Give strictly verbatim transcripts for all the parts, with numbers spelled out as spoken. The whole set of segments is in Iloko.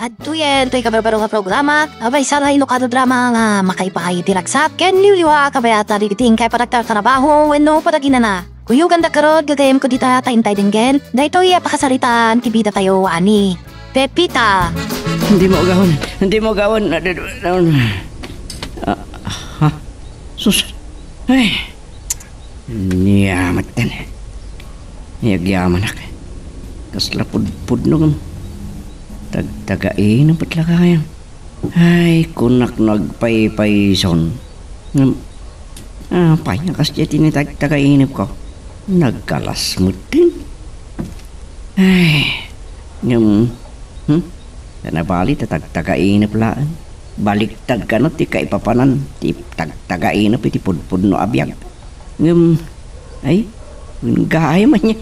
Adtoyen toy kabarbaro nga programa, a maysa nga inukado drama nga makaipaay iti ragsat ken liwliwa a kabayatan dagiti inkay panagtartarabaho wenno panaginana. Kuyoganda garud, gagayyemko dita ta intay denggen daytoy a pakasaritaan ti bidatayo a ni Pepita. Hindi mo gawon, hindi mo gawon. Ah, ha? Sus. Ay. Niya, matan. Ay, agyamanak. Kasla pudpudno ngem. Tagtagainep met la kayan. Ay, kunak no agpaypayson. Ngem, apay, a kas diay ti nitagtagainepko. Nagkalas metten. Ay, ngem, hmm? Ta nabali ta tagtagainep laeng. Baliktad kano ti kaipapanan ti tagtagainep iti pudpudno a biag. Ngem, ay, wen gaay man niya.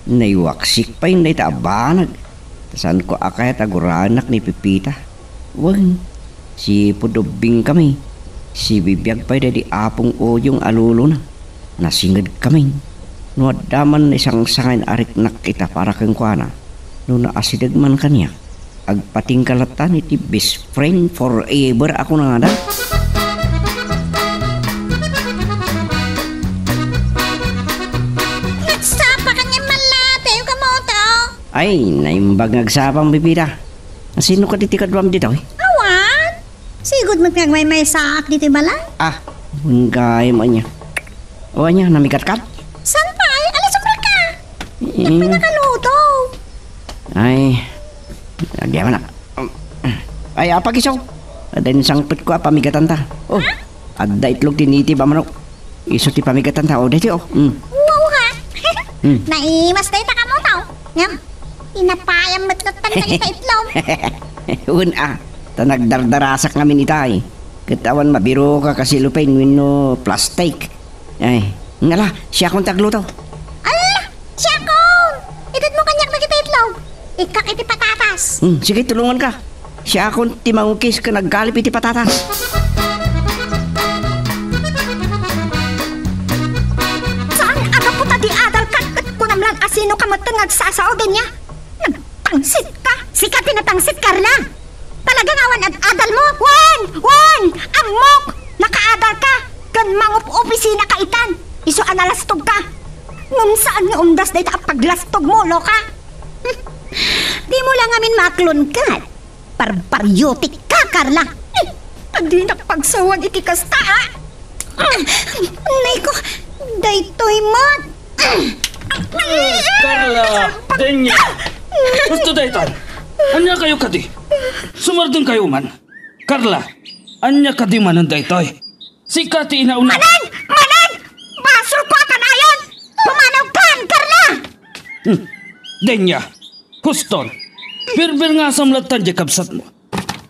Naiwaksik pay dayta a banag. Ta saanko a kayat a guraennak ni Pepita. Wen, sipudubbingkami. Sibibiag pay daydi Apong Uyong a lolona. Nasingedkami. No adda man naisangsangayan a riknak ita para kenkuana, no naasideg man kaniak, agpatingga latta iti best friend forever a kunada. Nagsapa kaniak man la, tayo kamoto. Ay, naimbag nga agsapam, Pepita. Asino kadi ti kaduam ditoy? Awan. Sigud met nga agmaymaysaak ditoy balay. Ah, wen gaay man niya. O ania, namigatkan? Saan pay? Ala, subraka. Mm. Nagpinakaluto. Ay, agyamanak. Ay, apag iso. Adda insangpetko a pamigatanta. Oh, adda itlog ti native a manok. Isu ti pamigatanta, o, daytoy, o. Mm. Wow, ha? Mm. Naimas dayta kamoto. Ngem, inapayam met latta dagiti itlog. Wen a, ta nagdardarasak ngamin itay. Ket awan mabiroka ka cellophane wenno plastik. Ay, ngala, siakon ti agluto. Ala, siakon! Itedmo kaniak dagiti itlog. Ikkak iti patatas. Hmm, sige, tulonganka. Siakon ti mangukis ken aggalip iti patatas. Saan a gapu ta di adalka ket kunam lan asinoka metten nga agsasao, Denia? Nagtangsit ka? Sika ti natangsit, Carla! Talaga nga awan ad-adalmo? Wen! Wen! Ammok! Nakaadalka! Ken mangup-opisinaka itan! Isu a nalastogka! Ngem saan nga umdas dayta a paglastogmo, loka? Dimo la ngamin maaklon ket. Barbariotik ka, Carla! Adinak pagsawan iti kasta, a? Nay ko, daytoy met! Carla! Denia! Husto daytan! Ania kayo kadi? Sumardeng kayo man! Carla! Ania kadi manen daytoy? Sika ti inauna! Manen! Manen! Basolko a kanayon! Pumanawkan, Carla! Hmm. Denia! Huston! Birbirngasam latta diay kabsatmo.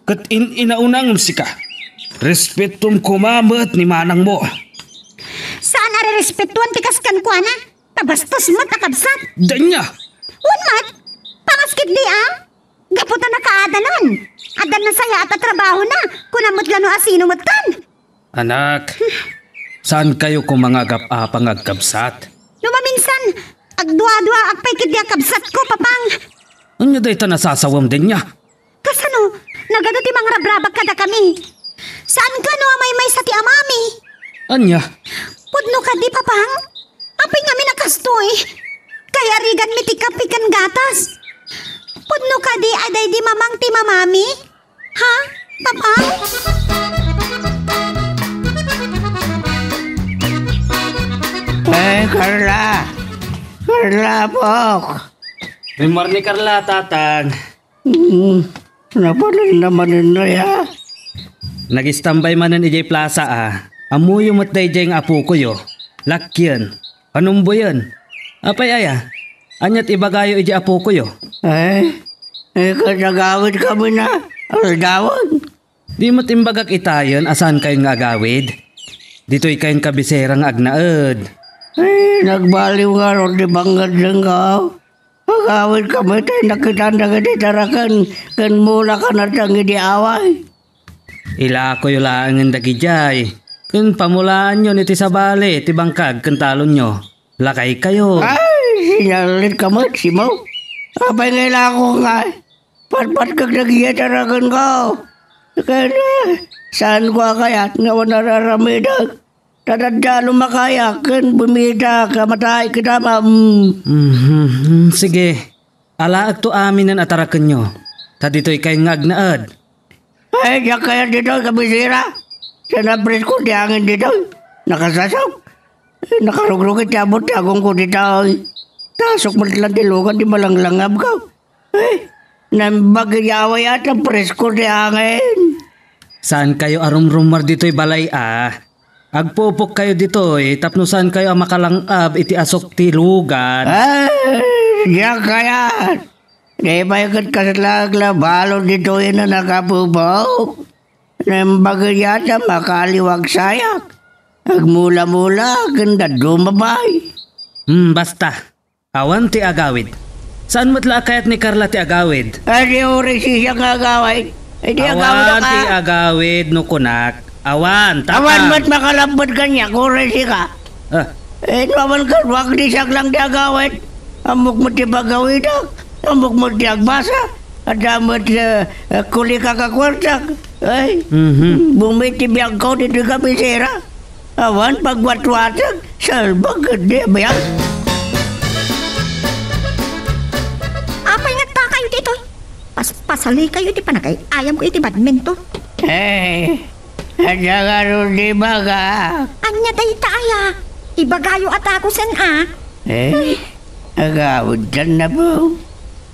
Ket in-inauna ngem sika. Respetuem koma met ni manangmo. Saan a rerespetuan ti kas kenkuana? Ta bastos met a kabsat. Denia! Wen met, pangas ketdi a? Gapu ta nakaadalan. Adda nasayaat a trabahona. Kunam met la no asino metten. Anak, saan kayo koma nga agap-apa nga agkabsat? No maminsan, agduaduaak pay ketdi a kabsatko, Papang. Ania dayta nasasawem, Denia? Kasano? Nagadu ti mangrabrabak kadakami. Saan kano a maymaysa ti amami? Ania? Pudno kadi, Papang? Apay ngamin a kastoy? Kayariganmi ti kape ken gatas. Pudno kadi a daydi mamang ti mamami? Ha? Papang? Eh, Carla! Carla, apok! Good morning, Carla, Tatang. Hmm, napanan na manen, a? Nagistambay manen idiay plasa, a. Ammoyo met daydiay nga apokoyo. Lakien. Panumboyen. Apay aya? Aniat ibagayo idiay apokoyo? Eh, eh, kadagawidkami na. Aldawan. Di met imbagak itayen a saankayon nga agawid? Ditoykayon kabisera nga agnaed. Eh, nagbaliw ngarud ti bangngad denggaw. Agawidkami tay nakitan dagiti taraken ken mula kanatang idi away. Ilakoyo laengen dagidiay, ken pamulaanyon iti sabali ti bangkag ken talonyo. Lakaykayo. Ay, sinallitka met, Simo. Apay nga ilako nga? Patpatkek dagiti atarakenko. Ken, eh, saanko a kayat nga awan araramidek. Ta daddalum a kayak ken bumitak a matay ket amam. Mhm, sige. Alaekto aminen a tarakenyo. Ta ditoy kayon nga agnaed. Ay, diak kayat ditoy, kabisera. Saan a presko ti angin ditoy. Nakasasok. Ay, nakarugrugit ti abut ti agongko ditoy. Tasok met lang ti lugan ti malanglangabko. Eh, naimbag iti away a ta presko ti angin. Saankayo a rumrummuar ditoy balay a. Agpupokkayo ditoy tapno saankayo a makalang-ab iti asok ti lugan. Ah, diak kayat. Di pay ket kasla aglabalud ditoy a nakapupok. Naimbag iti a ta makaliwagsayak. Agmula-mula ken dadduma pay. Hmm, basta. Awan ti agawid. Saan met la a kayat ni Carla ti agawid? Ay, di uray siak nga agawid. Ay, di agawid. Awan ti agawid no kunak. Awan, tapang. Awan met makalapped kaniak, uray sika. Ah. Eh, no awan kaduak, di siak lang ti agawid. Ammok met ti pagawidak. Ammok met ti agbasa. Adda met, eh, eh, kulikak a kuartak. Ay, mhm. Bumit ti biagko ditoy kabisera. Awan pagwatwatag, salbag ket di abiag. Apay nga agtakayo ditoy? Paspasalikayo iti panagay-ayamko iti badminton. Eh, adda ngarud di bagak. Ania dayta aya? Ibagayo a dagusen a. Eh, agawidtan, Apo.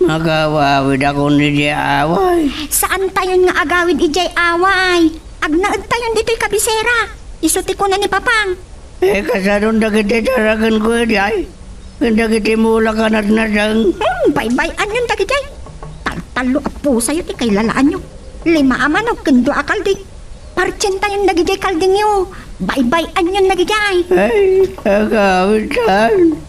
Agawidakon idiay away. Saantayon nga agawid idiay away. Agnaedtayon ditoy kabisera. Isu ti kuna ni Papang. Eh, kasanon dagiti tarakenko idiay? Ken dagiti mulak a natnateng? Hmm, baybay-anyon dagidiay. Taltallo a pusayo ti kailalaanyo. Lima a manok ken dua a kalding. Partientayon dagidiay kaldingyo. Baybay-anyon dagidiay. Ay, agawidtan.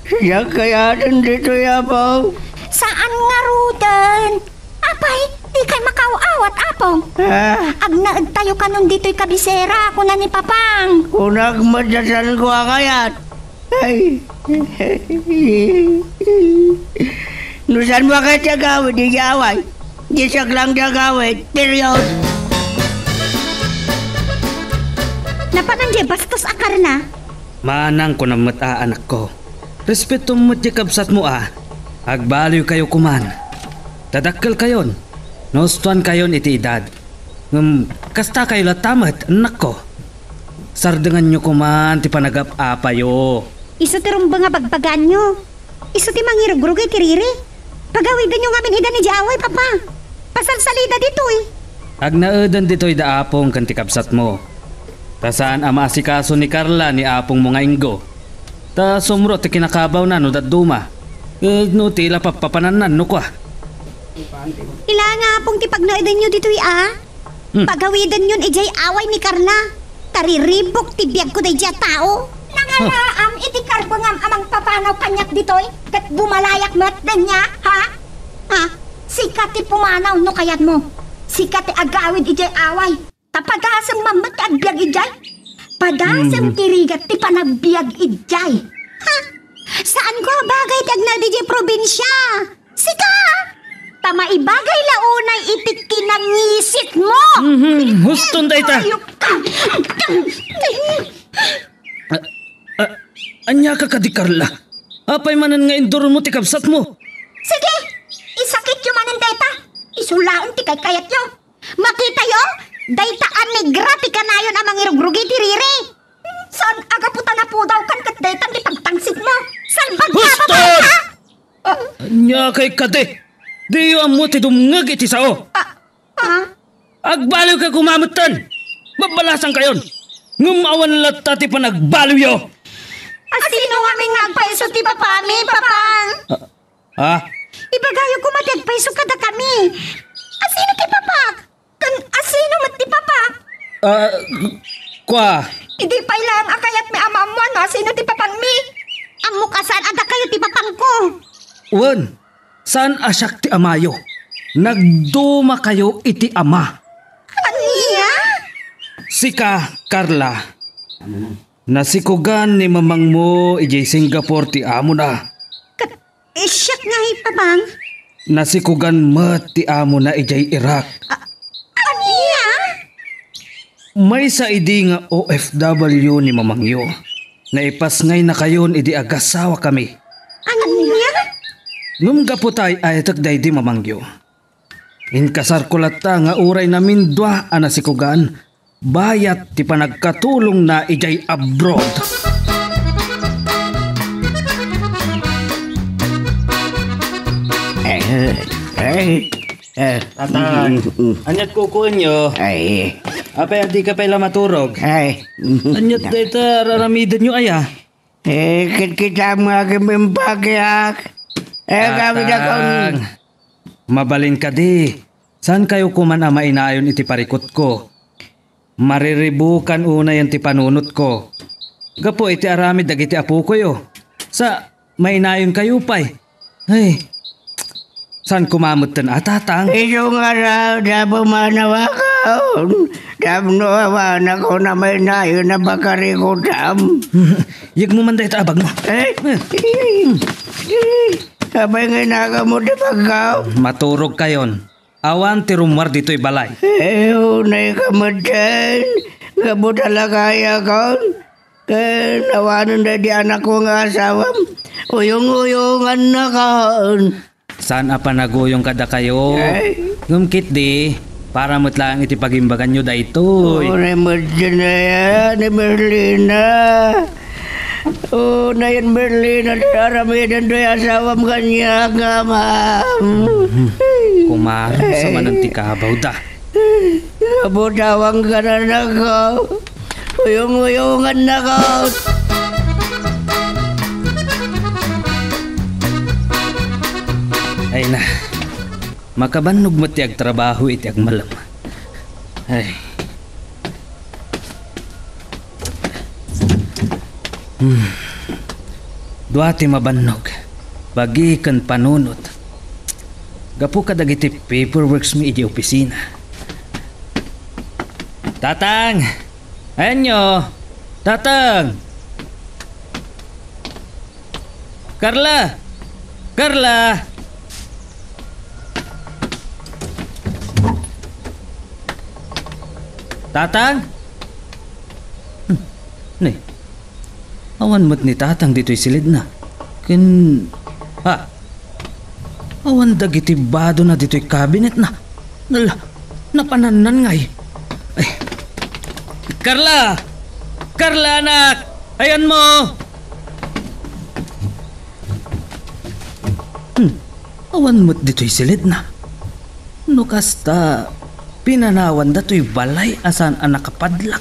Diak kayaten ditoy, Apo. Saan ngaruden? Apay, dikay makaaw-awat, Apo. Ah. Agnaedtayo kanon ditoy kabisera, kuna ni Papang. Kunak met a saanko a kayat. Ay. No saanmo a kayat ti agawid idiay away, di siak lang ti agawid. Period. Napanan diay bastos a Carla. Manang kunam met a, anakko. Respetom met diay kabsatmo a. Agbaliwkayo koman. Ta dakkelkayon. Naustonkayon iti edad. Ngem kastakayo latta met, annakko. Sardenganyo koman ti panagap-apayo. Isu ti rumbeng a bagbagaanyo. Isu ti mangirugrugay ti riri. Pagawidanyo ngamin ida idiay away, Papa. Pasalsalida ditoy. Agnaeden ditoy da apong ken ti kabsatmo. Ta saan a maasikaso ni Carla ni apongmo nga inggo. Ta sumro ti kinakabawna no dadduma. Ket no ti la pappapanannan no kua. Ila nga apong ti pagnaedanyo ditoy a? Hmm. Pagawidanyon idiay away ni Carla. Tariribok ti biagko daydiay a tao. Nangalaam iti karbengam a mangpapanaw kaniak ditoy, ket bumalayak met denia, ha? Ha? Sika ti pumanaw no kayatmo. Sika ti agawid idiay away. Ta padasem man met ti agbiag idiay. Padasem ti rigat ti panagbiag idiay. Ha? Saanko a bagay ti agnaed idiay probinsia. Sika! Ta maibagay la unay iti kinangisitmo. Mhm, huston dayta. Ayok ka. A-, a-, aniaka kadi, Carla? Apay manen nga induronmo ti kabsatmo? Sige, isakityo manen dayta. Isu laeng ti kaykayatyo. Makitayo, dayta a negra ti kanayon a mangirugrugi ti riri. Saan a gapu ta napudawkan ket daytan ti pagtangsitmo. Salbag ka, Huston! Babae ka! Ah. Ania kay kadi? Diyo ammo ti dumngeg iti sao. Ah, ah? Agbaliwkayo koma metten. Babbalasangkayon. Ngem awan latta ti panagbaliwyo. Asino ngamin nga agpayso ti papami, Papang? Ah, Ha? Ibagayo koma ti agpayso kadakami. Asino ti papak? Ken asino met ti papak? Ah, kua. Idi pay laeng a kayatmi a maammuan no asino ti papangmi. Ammok a saan a dakayo ti papangko. Wen, saan a siak ti amayo. Nagdumakayo iti ama. Ania? Sika, Carla. Nasikogan ni mamangmo idiay Singapore ti amona. Ket, eh, siak ngay, Papang? Nasikugan met ti amona idiay Iraq. A-, ania? Maysa idi nga O F W ni mamangyo, naipasngaynakayon idi agasawakami. Ania? Ngem gapu ta ay-ayatek daydi mamangyo, inkasarko latta nga uray namindua a nasikugan, bayat ti panagkatulongna idiay abroad. Eh, eh, eh. Tatang, mm, mm. Aniat kukuenyo? Ay. Apay, a dika pay la maturog? Ay. Aniat dayta raramidenyo aya? Eh, kitkitam nga agimbimbagiak. Eh, kami da kon- Tatang, mabalin kadi. Saan kayo kuman a mainayon iti parikutko? Mariribukan unayen ti panunotko gapu iti aramid dagiti apokoyo. Sa, mainayon kayo pay. Ay, saan kumamutten a, Tatang? Isu nga raw, da pumanawakon. Tapno awanakon a mainayon a pakarikutam. Yegmo man dayta a bagmo. Eh? Eh. Apay nga inagam mo ti bagko? Maturog kayon. Awan ti rummuar ditoy balay. Eh, unayka metten, gapu ta lakayakon. Ken awanen daydi anakko nga asawam, uyong-uyongannakon. Saan a panaguyong kadakayo? Ay. Ngem ketdi, para met laeng iti pagimbaganyo daytoy. Unay metten aya ni Merlina. Unayen Merlina ti aramiden toy asawam kaniak nga amam. Kumare, sa manen ti kabaw da. Abutawang ka na nako. Uyong-uyongan nako. Ay na, makabannog met ti agtrabaho iti agmalem. Ay. Hmm. Dua ti mabannog, bagi ken panunot. Gapu kadagiti paperworks mi idiay opisina. Tatang! Ayanyo! Tatang! Carla! Carla! Tatang? Hmm. Ni, awan met ni Tatang ditoy silidna. Ken, ha? Awan dagiti badona ditoy kabinetna. Nala, napanannan ngay. Ay. Carla! Carla, anak! Ayanmo! Hmm. Awan met ditoy silidna. No kasta, pinanawan datoy balay a saan a nakapadlak.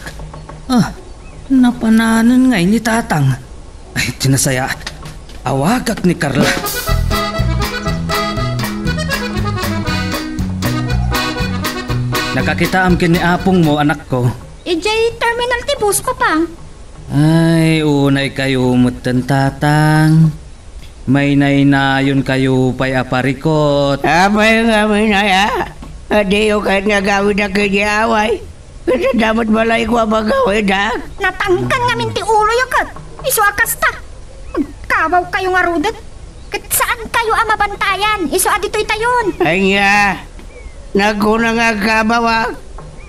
Ah, napananen ngay ni Tatang. Ay, ti nasayaat. Awagak ni Carla. Nakakitaam ken ni apongmo, anakko. Idiay terminal ti bus, Papa. Ay, unay kayo metten, Tatang. Mainainayon kayo pay a parikot. Apay nga minaya? Adiyo ket nga agawid a kadi away. Ket adda met balayko a pagawidak. Natangkan ngamin ti uloyo ket isu a kasta. Agkabaw kayo ngaruden. Ket saan kayo a mabantayan isu a ditoy tayon. Ania? Nagkuna nga agkabawak.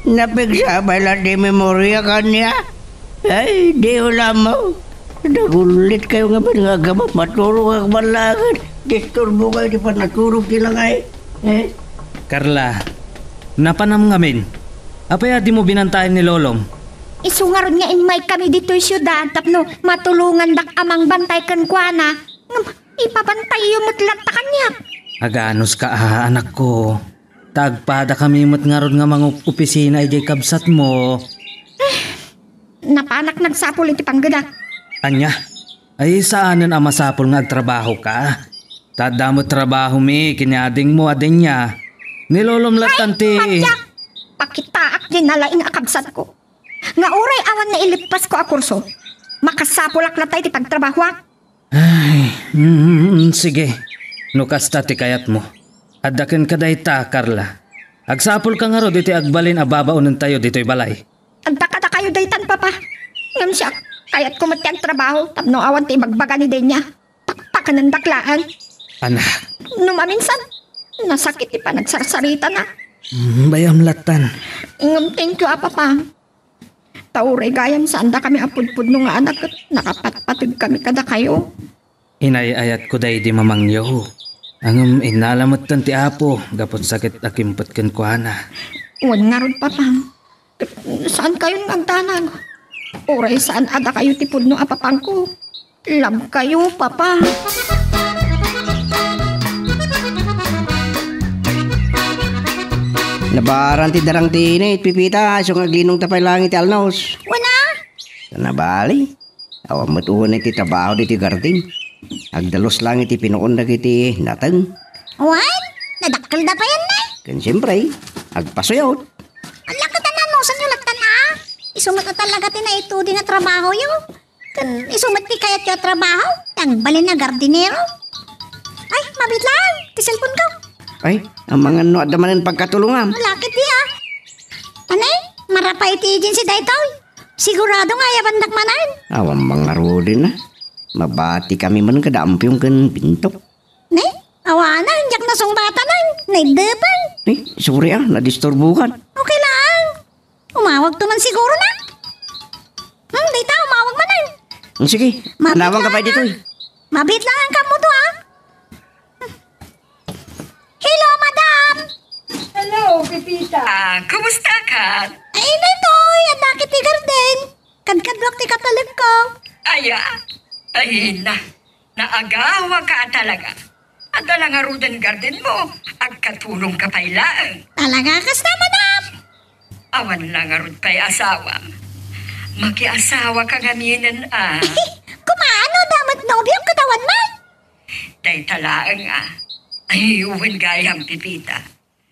Napigsa pay la ti memoria kaniak. Ay, di ulam mo. Nagullit kayo nga man nga agabak, maturog ak man laeng. Disturbo kayo ti panaturog ti langay. Eh? Carla, napanam ngamin. Apay a dimo binantayan ni Lolom? Isu ngarud nga immay kami ditoy siudad tapno matulongandak a mangbantay kenkuana. Ngem ipabantayyo met latta kaniak. Aganos ka a, anakko. Ta agpadakami met ngarud nga mangopisina idiay kabsatmo. Napanak nagsapul iti panggedak. Ania? Ay, saanen a masapul nga agtrabahoka? Ta adda met trabahomi ken ni adingmo a Denia. Ni Lolom lattan ti... Ay, Matya! Pakitaak diay nalaing a kabsatko. Nga uray awan nailippasko a kurso, makasapulak latta iti pagtrabahoak. Ay, mm, sige. No kasta ti kayatmo. Adda kenka dayta, Carla. Agsapulka ngarud iti agbalin a babaonentayo ditoy balay. Adda kadakayo daytan, Papa. Ngem siak, kayatko met ti agtrabaho tapno awan ti ibagbaga ni Denia. Pakpakanendak laeng. Anak. No maminsan, Nasakit ti panagsarsaritana. Mm, bay-am lattan. Ngem thank you a, Papa. Ta uray gayam saandakami a pudpudno nga anak ket nakapatpateg kami kadakayo. Inay-ayatko daydi mamangyo. Ngem innala metten ti Apo gapu ti sakit a kimpet kenkuana. Wen ngarud, Papa. Saankayon nga agdanag. Uray saan a dakayo ti pudno a papangko. Love kayo, Papa. Nabaran ti darang ti init, Pipita, isu nga aglinongta pay laeng iti alnos. Wen a? Nabali. Awan met uwan iti trabaho ditoy garden. Agdalus laeng iti pinuon dagiti nateng. Wen, nadakkelda payen, ne? Ken siempre, agpasuyot. Ala, ket nanusanyo lattan a? Isu met a talaga ti naituding a trabahoyo. Ken isu met ti kayatyo a trabaho, ti agbalin a gardinero. Ay, mabiit laeng ti cellphone ko. Ay, amangan no adda manen pagkatulongam. Ala, ket di a. Anay, marapay ti agency daytoy. Sigurado nga ayabandak manen. Awan mangarudin a. Mabati kami man kada Ampiong ken Bintok. Ne? Awana, diak nasungbatan, ay. Naidepan. Eh, sorry a, nadisturbokan. Okay lang. Umawag to man siguro na. Hmm, dayta, umawag man, ay. Hmm, sige, Mabit anawag ka lang, pay ditoy. Mabit lang ang kamuto, ah. Hello, madam. Hello, Pepita. Ah, kumusta ka? Ay, daytoy, adda ket ti garden. Kadkaduak ti katalek ko. Aya, ay na, naagawa ka talaga. Adda la ngaruden garden mo, agkatulong ka pay laeng. Talaga kasta, madam? Awan la ngarud pay asawam. Makiasawa ka ngaminen a. Kumano, damat nobiom katawan man? Dayta laeng a. Ay, wen gayam, Pepita.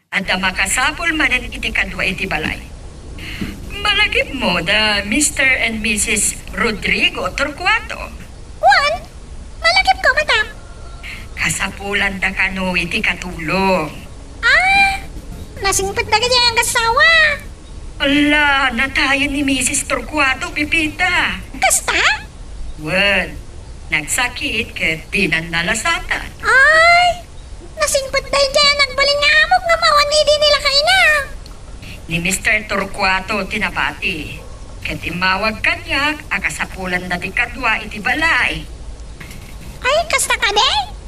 Adda makasapul manen iti kadua iti balay. Malagipmo da Mister and Missus Rodrigo Torcuato. Wen, malagipko, madam. Kasapulan da kano iti katulong. Ah, nasingpet dagiti agassawa. Ala, natayen ni Missus Torcuato, Pepita. Kasta? Wen, nagsakit ket dinan nalasatan. Ay, nasingpet daydiay a nagbalin nga amok nga mawan idi nila kaina. Ni Mister Torcuato ti nabati, ket immawag kaniak a kasapulanda ti kadua iti balay. Ay, kasta kadi?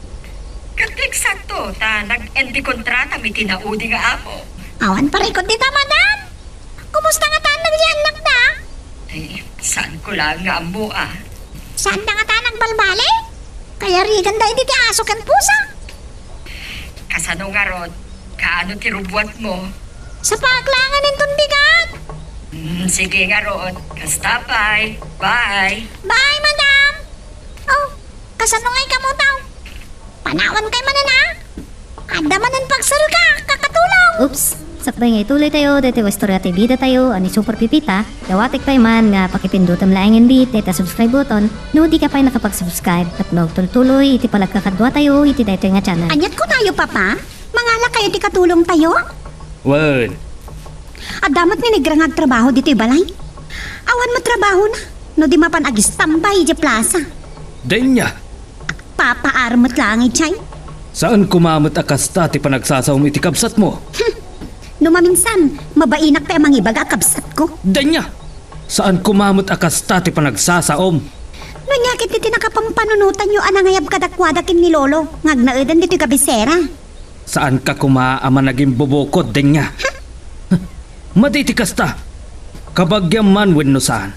Ket eksakto, ta nag-end ti kontratam iti naudi nga amo. Awan parikut dita, madam. Kumusta ngata dagiti annakda? Ay, saanko laeng nga ammo a. Saanda ngata nagbalbali? Kayariganda idi ti aso ken pusa. Kasano ngarud? Kaano ti rubuatmo? Sapaak laengen inton bigat. Hmm, sige ngarud. Kasta pay. Bye. Bye, madam. Oh, kasano ngay kamo taw? Panawan kay manen a? Adda manen pagserka, kakatulong. Oops! Sakbay nga ituloy tayo, daytoy nga istorya ti bida tayo, a ni Super Pipita, dawatek pay man nga pakipindutem laengen dayta subscribe button, no di ka pay nakapag-subscribe, ket maagtultuloy iti panagkakadua tayo iti daytoy nga channel. Aniat ko tayo, Papa? Mangala kayo ti katulong tayo? Wen. Adda met ni negra nga agtrabaho ditoy balay. Awan met trabahona, no di mapan agistambay idiay plaza. Denya. Papaar met laeng idiay. Saan koma met a kasta ti panagsasaom iti kabsatmo? Hmm. No maminsan, mabainak pay a mangibaga a kabsatko. Denya! Saan koma met a kasta ti panagsasaom. No ania ket ti nakapampanunotanyo a nangayab kadakuada ken ni Lolo nga agnaedan ditoy kabisera? Saanka koma a managimbubukod, Denya. Madi ti kasta. Kabagiam man wenno saan,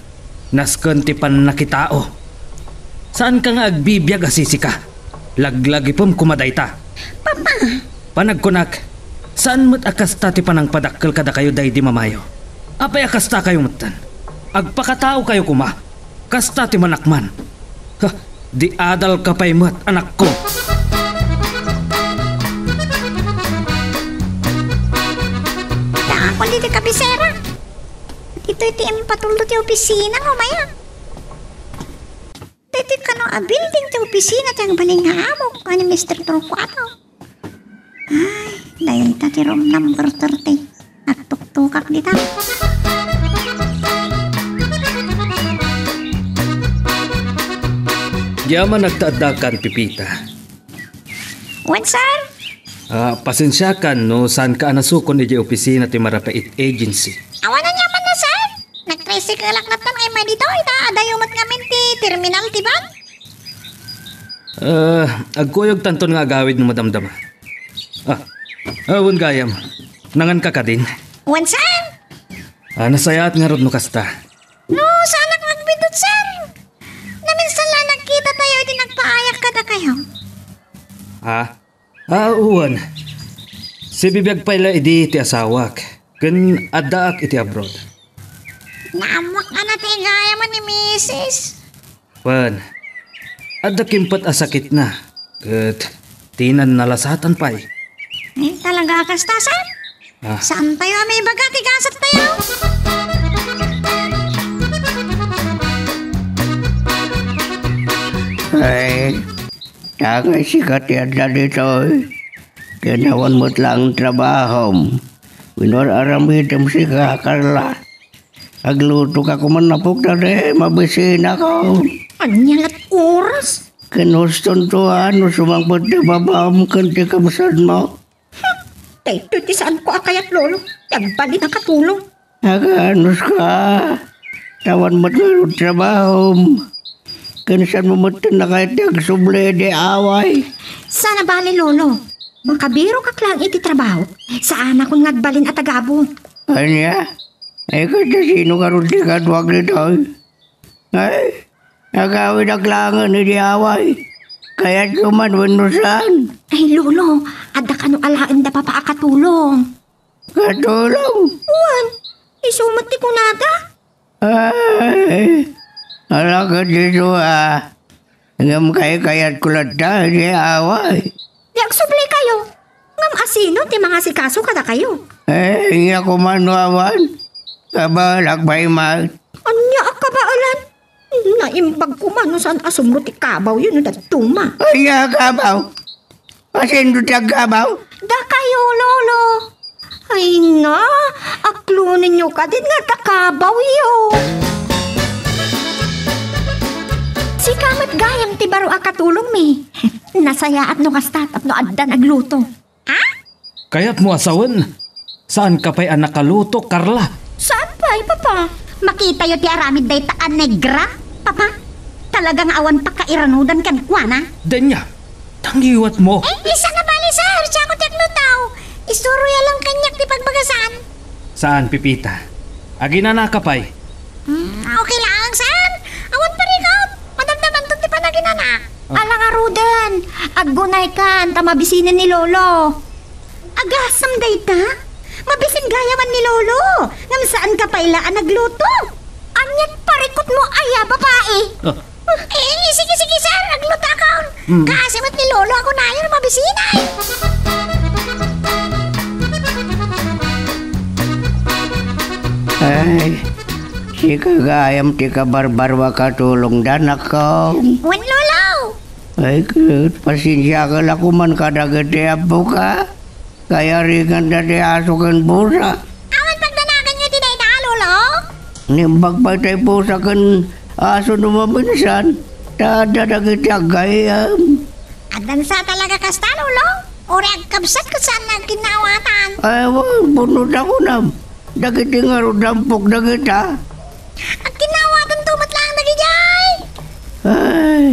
nasken ti pannakitao. Saanka nga agbibiag a sisika. Laglagipem koma dayta. Papa! Panagkunak, saan met a kasta ti panangpadakkel kadakayo daydi mamayo. Apay a kastakayo metten? Agpakataokayo koma. Kasta ti manakman. Ha, di adalka pay met, anakko. Dakol iti kabisera. Ditoy ti impatuldo ti opisina, umaya. Ditoy kano a building ti opisina ti agbalin nga amok, ni Mister Torcuato. Ay, dayta ti room number thirty. Agtuktokak dita. Diay man agtaaddakan, Pipita. Wen, sir? Ah, pasensiakan no saanka a nasukon idiay opisina ti Marapait Agency. Awan aniamanna, sir. Nagtricycle-ak latta nga immay ditoy, ta adayo met ngamin ti terminal ti van. Ah, agkuyogtanton nga agawid no madamdama. Ah, ah, wen gayam. Nanganka kadin? Wen, sir. Ah, nasayaat ngarud no kasta. No, saanak nga agbiddut, sir. Naminsan la nagkitatayo idi nagpaayak kadakayo. Ah, Ah, wen. Sibibiag pay la idi ti asawak, ken addaak iti abroad. Naammoak a natigayaman ni misis. Wen, adda kimpet a sakitna, ket dinan nalasatan pay. Ay, talaga kasta, sir? Ah. Saan tayo a maibaga ti gasat tayo? Ay, Dagiti sika ti adda ditoy. Ken awan met laeng trabahom. Wenno ar-aramidem sika, Carla. Aglutoka koman, apok, ta di mabisinakon. Ania nga oras? Ken hustonto a no sumangpet ti babam ken ti kabsatmo. Daytoy ti saanko a kayat, Lolo. Ti agbalin a katulong. Agkanuska? Ta awan met ngarud trabahom. Ken saanmo metten a kayat ti agsubli idi away? Saan a bale, Lolo. Makabirokak laeng iti trabaho. Saanakon nga agbalin a tagabu. Ania? Ay, kasla sino ngarud ti kaduak ditoy? Ay, agawidak laengen idi away. Kayatyo man wenno saan? Ay, Lolo, adda kano alaen da Papa a katulong. Katulong? Wen, isu met ti kunada. Ay, ala ket isu a. Ngem kaykayatko latta idi away. Di agsubli kayo. Ngem asino ti mangasikaso kadakayo? Eh, ania koman no awan? Kabaelak pay met. Ania a kabaelan? Naimbag koman no saan a sumro ti kabawyo no dadduma. Ania a kabaw? Asino ti agkabaw? Dakayo, Lolo. Ay na, aklonenyo kadin nga kakabawyo. Sika met gayam ti baro a katulongmi. Nasayaat no kasta tapno addan agluto. Ha? Kayatmo a sawen? Saanka pay a nakaluto, Carla? Saan pay, Papa? Makitayo ti aramid dayta a negra, Papa. Talaga nga awan pakairanudan kenkuana. Denia, tangiwatmo. Eh, saan a bale, sir. Siako ti agluto. Istorya lang kaniak ti pagbagasan. Saan, Pepita? Aginanaka pay? Hmm, okay lang, sir. Awan parikot. Madamdamanton ti panaginana. Ah. Ala ngaruden, aggunaykan ta mabisinen ni Lolo. Agasem dayta? Mabisin gayaman ni Lolo. Ngem saanka pay la a nagluto. Ania't parikutmo aya, babae? Ah. Eh, sige, sige, sir. Aglutakon. Mm. Kaasi met ni Lolo, agunayon, mabisinay. Ay, sika gayam ti kabarbaro a katulongda, anakko. Wen, Lolo. Ay, ket, pasensiakan la koman kadagiti appoka. Kayariganda ti aso ken pusa. Awan pagdanaganyo ti dayta, Lolo? Naimbag pay tay pusa ken aso no maminsan, ta adda dagiti aggayam. Addan sa talaga kasta, Lolo? Uray agkabsat ket saan nga agkinnawatan? Ay, wen, bunot a kunam. Dagiti ngarud a ampok dagita. Agkinnawatanto met laeng dagidiay. Ay,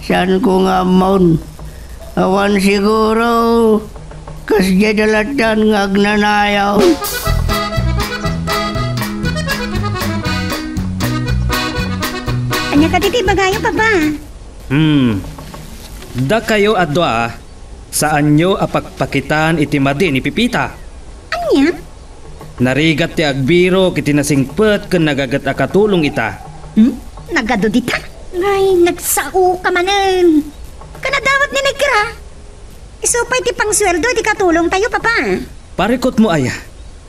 saanko nga ammon. Awan siguro. Kasdiay da lattan nga agnanayon. Ania kadi ti ibagayo, Papa? Hmm. Dakayo a dua, saanyo a pakpakitaan iti madi ni Pepita. Ania? Narigat ti agbirok iti nasingpet ken nagaget a katulong ita. Hmm? Nagadu dita? Ay, nagsaoka manen. Kanadawat ni Negra. Isu pay ti pangsueldo iti katulongtayo, Papa. Parikutmo aya?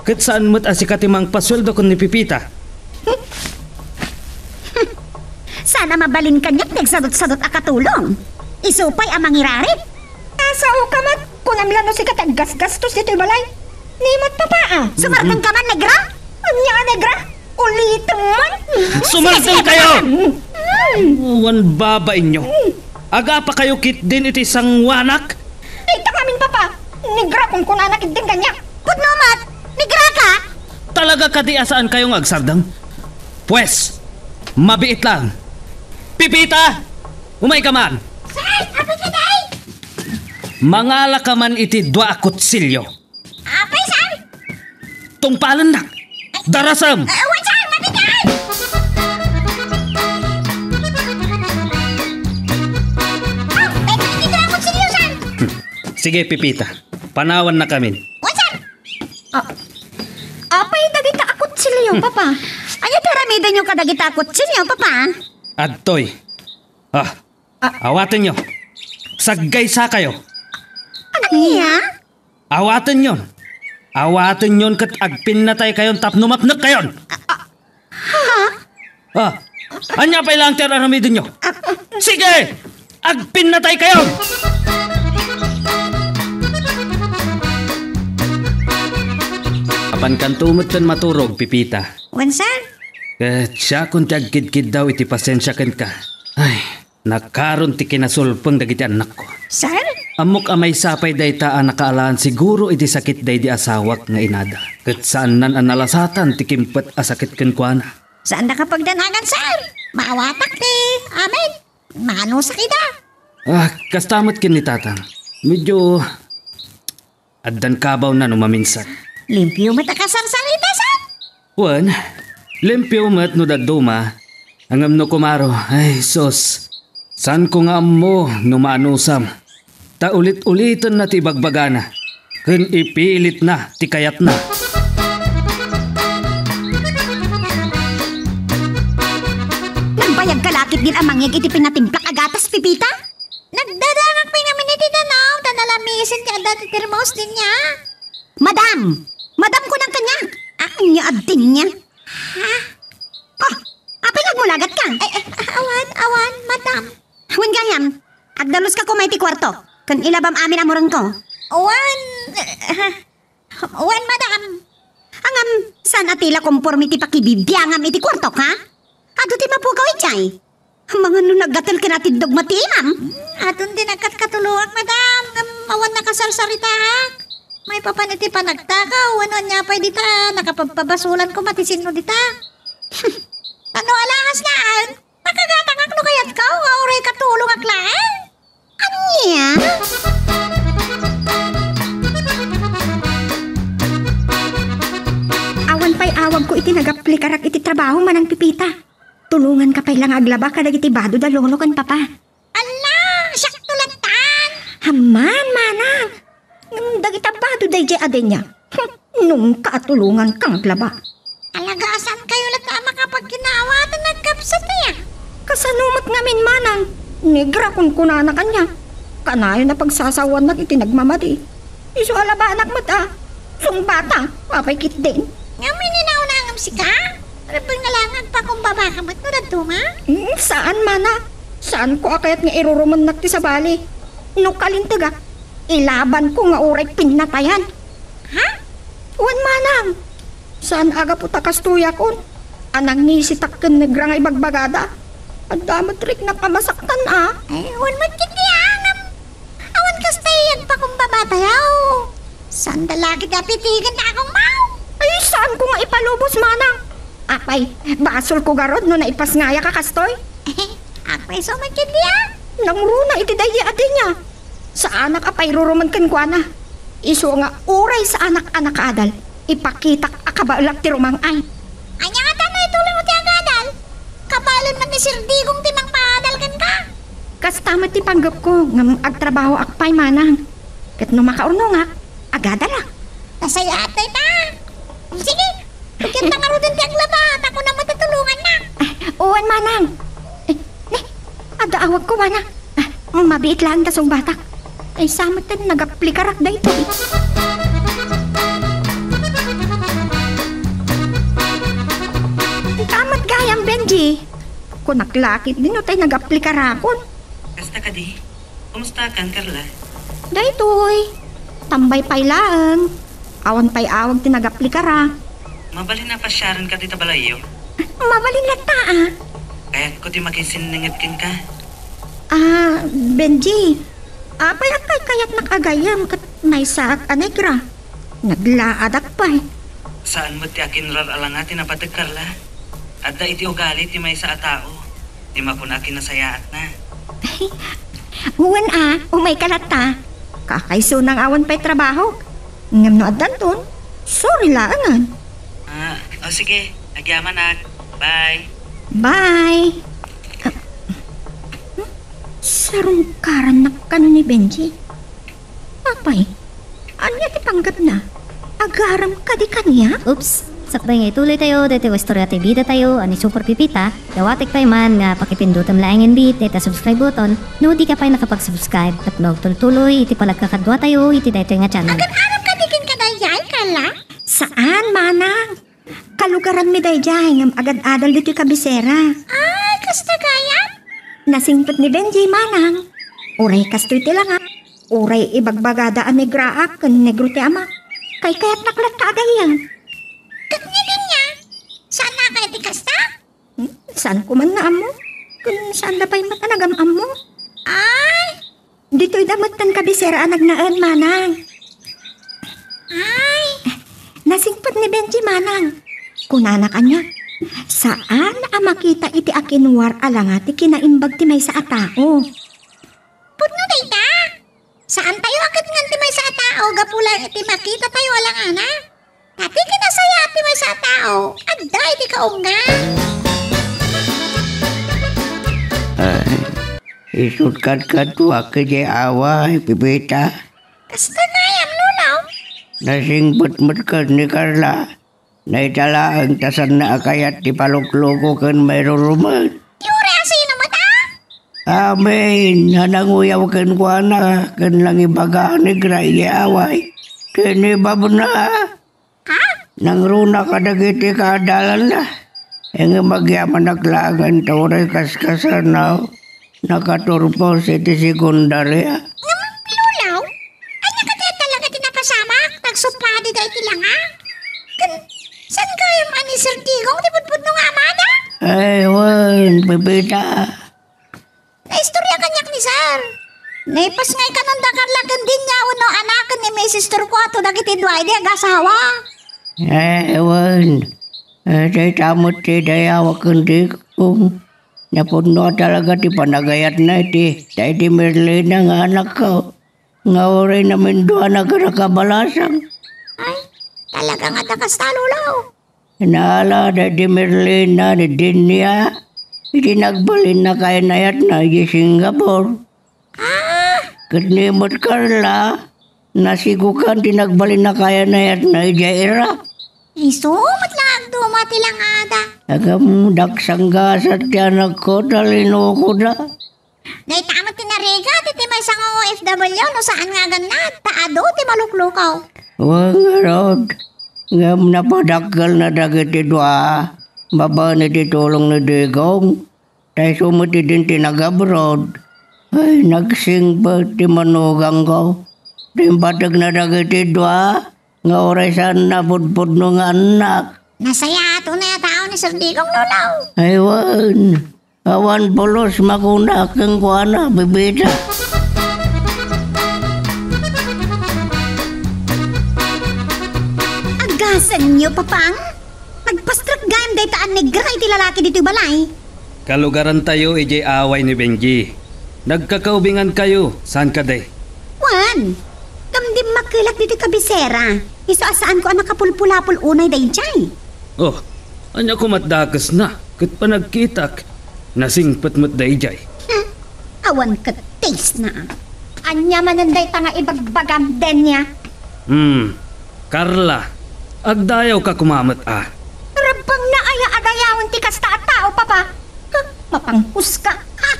Ket saan met a sika ti mangpasueldo ken ni Pepita. Saan a mabalin kaniak ti agsadutsadut a katulong. Isu pay a mangirarit. Asaoka met, kunam la no sika ti aggasgastos ditoy balay. Ni met, Papa, a. Sumardengka man, Negra? Ania a Negra? Ulitem man. Sumardengkayo! Mm. Wen babainyo. Agapakayo ketdin iti sangoanak? Dayta ngamin, Papa. Negra kunkunana ketdin kaniak. Pudno met, negraka? Talaga kadi a saankayo nga agsardeng? Pwes, mabiit lang. Pipita! Umayka man! Sir, apay kadi? Mangalaka man iti dua a kutsilio. Apay, sir? Tungpalennak. Darasem! Ah, wen, sir, mabigat! Ah, pwede dito ako seryosan. Hmm. Sige, Pipita. Panawannakamin. Wen, sir! Ah, apay dagita a kutsilio, Hmm. Papa? Ania ti aramidenyo kadagita a kutsilio, Papa? Adtoy. Ah, Ah. Awatenyo. Saggaysakayo. Ania? Awatenyon. Awatenyon ket agpinnataykayon tapno mapnekkayon. Ah, ah, ha? Ah, ania pay laeng ti ar-aramidenyo? Ah, ah. Sige! Agpinnataykayon! Apankanto metten maturog, Pipita. Wen, sir? Ket siakon ti agkidkiddaw iti pasiensia kenka. Ay, nakaron ti kinasulpeng dagiti annakko. Sir? Ammok a maysa pay dayta a nakaalaan siguro iti sakit daydi asawak nga inada. Ket saannan a nalasatan ti kimpet a sakit kenkuana. Saandaka pagdanagan, sir. Maawatak ti amin. Manusak ida. Ah, kasta met ken ni Tatang. Medyo addan kabaw na no maminsan. Limpio met a kasarsarita, sir. Wen, limpio met no dadduma. Ngem no kumaro, ay, sus. Saanko nga ammo no maanusam. Ta ulit-uliten na ti ibagbagana. Ken ipilitna ti kayatna. Nagbayagka la ketdin a mangyeg iti pinatimplak a gatas, Pipita? Nagdadangak pay ngamin iti danaw, ta nalamisin ti adda ti termos dinya. Madam! Madam, kunam kaniak! Ania a dinya? Ha? Oh, apay nga agmulagatka? Ay, ay, awan, awan, madam. Wen gayam, agdaluska koma iti kuarto, ken ilabam amin a murengko. Awan, ah, Wen, madam. Ngem, saan a ti la komporme ti pakibibiangam iti kuartok, ha? Adu ti mapukaw idiay. Amangan no naggatel ken atiddog met ti imam. Adun ti nagkatkatulongak, madam, ngem awan nakasarsaritaak. Maipapan iti panagtakaw, wenno ania pay dita, nakapagpabasolan koma ti sinno dita. Ano alahas laeng? Nakagatangak no kayatko nga uray katulongak laeng. Ania? Awan pay awagko iti nagaplikarak iti trabaho, Manang Pipita. Tulonganka pay la nga aglaba kadagiti bado da Lolo ken Papa. Ala, siakto lattan. Amman, Manang. Ngem dagita bado daydiay a dinya. Nungka a tulonganka nga aglaba. Alagasankayo latta a makapagkinawatan, nagkapsat aya. Kasano met ngamin, Manang? Negra kunkunana kaniak. Kanayon a pagsasawannak iti nagmamadi. Isu a labanak met a. Sungbata, apay ketdin? Ngamin, inaunangam sika? Rebbeng na lang agpakumbabaka met no dadduma? Hmm, saan, Mana. Saanko a kayat nga irurumennak ti sabali. No kalintegak, ilabanko nga uray pinnatayan. Ha? Wen, Manang. Saan a gapu ta kastoyakon a nangisitak ken negra nga ibagbagada. Adda met riknak a masaktan a. Ay, wen met ketdi a, ngem awan kasta ti agpakumbabatayo. Saan da la ketdi a pitigen ti akong maw? Ay, saanko nga ipalubos, Manang. Apay, basolko garud no naipasngayak a kastoy? Apay, isu met ketdi a. Nangruna iti daydi a dinya. Saanak a pairurumen kenkuana. Isu nga uray saanak a nakaadal, ipakitak a kabaelak ti rumang-ay. Ania ngata no ituloymo ti agadal? Kabaelan met ni Sir Digong ti mangpaadal kenka. Kasta met ti panggepko ngem agtrabahoak pay, Manang. Ket no makaurnongak, agadalak. Nasayaat dayta. Sige, Ket nangaruden ti aglaba, ta kunam met a tulongannak. Ah, wen, Manang. Eh, ne, adda awagko, Manang. Ah, mabiit laeng ta sungbatak. Ay, sa met ten nagaplikarak daytoy. Ita met gayam, Benji. Kunak la ketdin no tay nagaplikarakon. Kasta kadi? Kumustakan, Carla? Daytoy. Tambay pay laeng. Awan pay awag ti nagaplikarak. Mabalin a pasiarenka dita balayyo? Mabalin latta, a. Kayatko ti makisinninget kenka. Ah, Benji. Apay a kaykayatnak a gayyem ket Maysaak a negra. Naglaadak pay. Saan met ti akinruar a langa ti napateg, Carla? Adda iti ugali ti maysa a tao, ti makuna a kinasayaatna. Wen a, umayka latta. Kakaisuna nga awan pay trabahok. Ngem no addanton, sorry laengen. Ah, o sige, agyamanak. Bye. Bye. Ah, hmm? Sarungkarannak kano ni Benji. Apay, ania ti panggepna? Agaram kadi kaniak? Oops! Sakbay nga ituloy tayo daytoy nga istorya ti bida tayo a ni Super Pipita, dawatek pay man nga pakipindutem laengen bi dayta subscribe button no di ka pay nakapag-subscribe ket maagtultuloy iti panagkakadua tayo iti daytoy nga channel. Agan-aram kadi kenka daydiay, Carla? Saan, manang. Kalugaranmi daydiay ngem agad-adal ditoy kabisera. Ay, kasta gayam? Nasingpet ni Benji, manang. Uray kastoy ti langa, uray ibagbagada a negraak ken negro ti amak. Kaykayatnak latta a gayyem. Ket ni Linya, saan nga kayat ti kasta? Hmm, saan ko man nga ammo? Ken saan da pay met a nagam-ammo? Ay, Ditoy da metten kabisera a nagnaed, manang. Ay! Nasingpet ni Benji, manang. Kunana kaniak, saan a makita iti akinruar a langa ti kinaimbag ti maysa a tao. Pudno dayta. Saan tayo a ketngan ti maysa a tao gapu laeng iti makita tayo a langana? Ta ti kinasayaat ti maysa a tao, adda iti kaungan. Ay, isut' kadkaduak idiay away, Pipita. Kasta gayam, Lolo. Nasingpet met ket ni Carla. Dayta laeng ta saanna a kayat ti palukluko ken mairurumet. Ti uray a sino met a? Amin, a nanguyaw kenkuana, ken nangibaga a negra idiay away. Kinibabna. Ha? Nangruna kadagiti kaadalanna. Ngem agyamanak laengen ta uray kaskasano, nakaturpos iti sekundaria. Ngem, Lolo, ania kadi a talaga ti napasamak? Nagsupadi dayta langa? Ken, saan gayam a ni Sir Digong ti pudpudno nga amada? Ay, wen, Pipita. Naistorya kaniak ni Sir. Naipasngay kanon da Carla ken Linya wenno anaken ni Misis Torcuato dagiti dua idi agasawa. Eh, wen. Eh, dayta met ti dayawak ken Digong. Napudno a talaga ti panagayatna iti, daydi Merlina nga anakko. Nga uray naminduana ken nakabalasang. Ay, talaga nga ta kasta, Lolo. Naala daydi Merlina ni Dinya iti nagbalinna kayatna idiay Singapore. Ah! Ket ni met Carla, nasigukan ti nagbalinna kayatna idiay Iraq. Isu met la agduma ti langada. Agam, daksanggasat ti anakko ta linukoda. Dayta met ti narigat iti maysa nga O F W no saan nga agannad, ta adu ti maluklukaw. Wen ngarud, ngem napadakkelna dagiti dua babaen iti tulong ni Digong, ta isu met idin ti nag-abroad. Ay, nagsingpet ti manugangko. Ti impategna dagiti dua nga uray saanna pudpudno nga annak. Nasayaat unay a tao ni Sir Digong, Lolo. Ay, wen. Awan pulos makuna kenkuana, Pipita. Agasenyo, Papang! Nagpastrek gayam dayta a negra iti lalaki ditoy balay. Kalugarantayo idiay away ni Benji. Nagkakaubingankayo, saan kadi? Wen, ngem dimmakkelak ditoy kabisera. Isu a saanko a nakapulpulapol unay daydiay. Oh, ania koma ti dakesna ket panagkitak? Nasingpet met daydiay. Hmm, awan ket taste na. Ania manen dayta nga ibagbagam, Denya? Hmm, Carla, agdayawka koma met a. Rabbengna aya a dayawen ti kasta a tao, Papa? Huh, mapanghuska. Ha?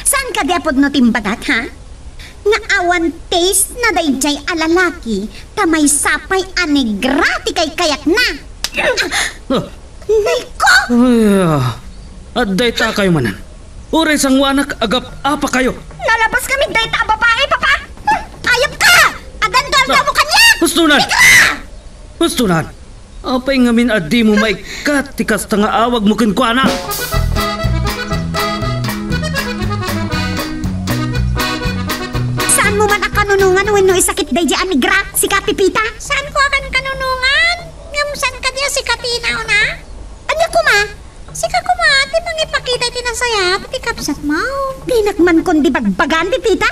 Saan kadi a pudno ti imbagat, ha? Nga awan taste na daydiay a lalaki ta maysa pay a negra ti kaykayatna. Huh. Niko! Ay, ah, adda itakayo manen. Uray sanguanak, agap-apakayo. Nalabas kami dayta a babae, Papa. Hmm, ayop ka! Adan duar damo kaniak! Husto nan! Negra! Husto nan! Apay ngamin a dimo maikkat ti kasta nga awagmo kenkuana? Saanmo man a kanon Nungan wenno isakit daydi a negra, sika Pepita? Saanko a kankanunongan? Ngem saan kadi a sika ti inauna? Ania koma? Sika koma ti mangipakita iti nasayaat iti kabsatmo. Dinak man kundi bagbagaan, Pepita.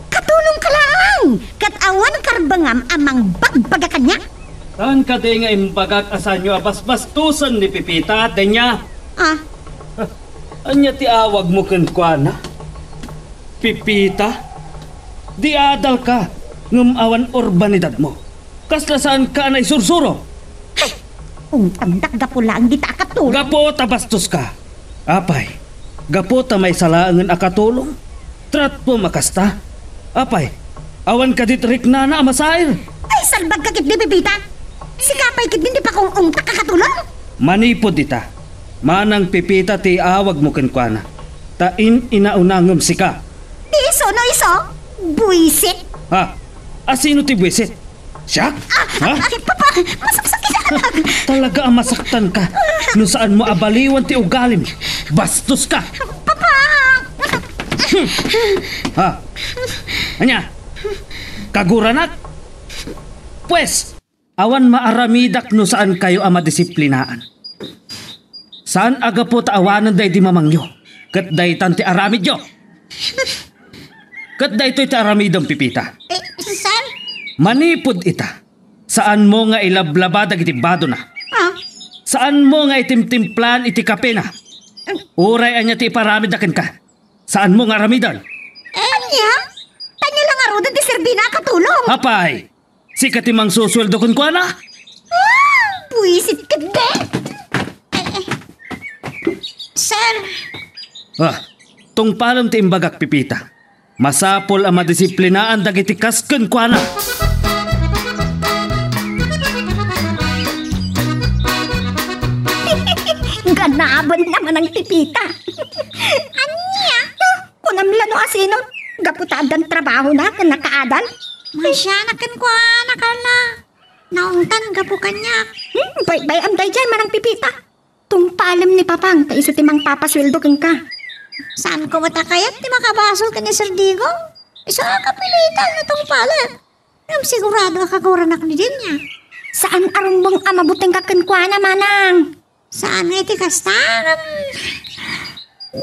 Katulongka laeng, ket awan karbengam a mangbagbaga kaniak. Saan kadi nga imbagak a saanyo a basbastosen ni Pepita, Denia? Ah. Ania ti awagmo kenkuana? Pepita? Di adalka, ngem awan urbanidadmo. Kasla saanka a naisursuro? Ay! Ungtandak gapu laeng dita a katulong. Gapu ta bastoska. Apay, gapu ta maysa laengen a katulong? Tratuam a kasta? Apay, awan kadi ti riknana a masair? Ay, salbagka ketdi, Pepita! Sika pay ketdi ti pakung-ungtak a katulong? Manipud ita, Manang Pepita ti awagmo kenkuana, ta in-inauna ngem sika. Ti isu no isu? Buisit! Ha? Asino ti buisit? Siak? Ah, ha? Ay, Papa, masaksakitan. Talaga a masaktanka. No saanmo a baliwan ti ugalim, bastoska. Papa! Ha? Ania? Kaguranak? Pues, awan maaramidak no saankayo a madisiplinaan. Saan a gapu ta awanen daydi mamangyo, ket daytan ti aramidyo. Ket daytoy ti aramidem, Pepita. Eh, sir? Manipud ita, saanmo nga ilablaba dagiti badona. Ah? Saanmo nga itimtimplaan iti kapena. Uray ania ti iparamidda kenka, saanmo nga aramiden. Eh, ania? Ania la ngaruden ti serbina a katulong? Apay, sika ti mangsusueldo kenkuana? Ah, buisit ketdi! Eh, eh. Sir. Ah, tungpalem ti imbagak, Pepita. Masapul a madisiplinaan dagiti kas kenkuana. Ganabanna, Manang Pepita. Ania? Kunam la no asino, gapu ta addan trabahona ken nakaadal? Maasianak kenkuana, Carla. Naungtan gapu kaniak. Hmm, baybay-am daydiay, Manang Pepita. Tungpalem ni Papang ta isu ti mangpapasueldo kenka. Saanko met a kayat ti makabasol ken ni Sir Digong. Isu a kapilitan no tungpalek. Ngem sigurado a kaguranak ni Denia. Saan a rumbeng a mabutengka kenkuana, Manang. Saan nga iti kasta, ngem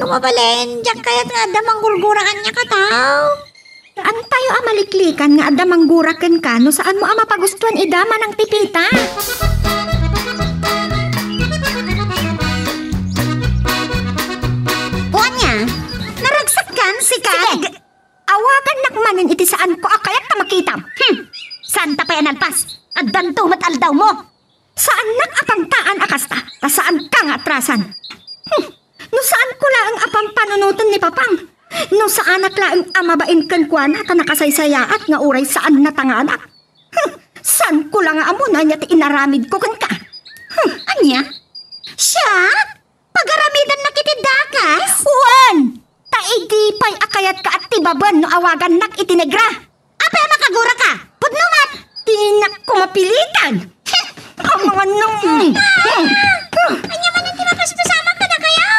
no mabalin, diak kayat nga adda manggurgura kaniak a tao. Saantayo a maliklikan nga adda manggura kenka no saanmo a mapagustuan ida, Manang Pepita. Ania, naragsakkan, sika? Sige. Awagannak manen iti saanko a kayat ta makitam. Hmm. Saanta pay a nalpas. Addanto met aldawmo. Saannak a pangtaan a kasta, ta saanka nga atrasan. Hmm. No saanko laeng a pampanunoten ni Papang, no saanak laeng a mabain kenkuana ta nakasaysayaat nga uray saan natanganak. Hmm. Saanko la nga ammo no ania ti inaramidko kenka. Hmm. Ania? Siak? Pagaramidannak iti dakes? Wen! Ta idi pay a kayatka a tibaben no awagannak iti negra. Apay a makaguraka? Pudno met! Dinak ko mapilitan! Amangan nang... Ania manen ti mapastusamak kadakayo?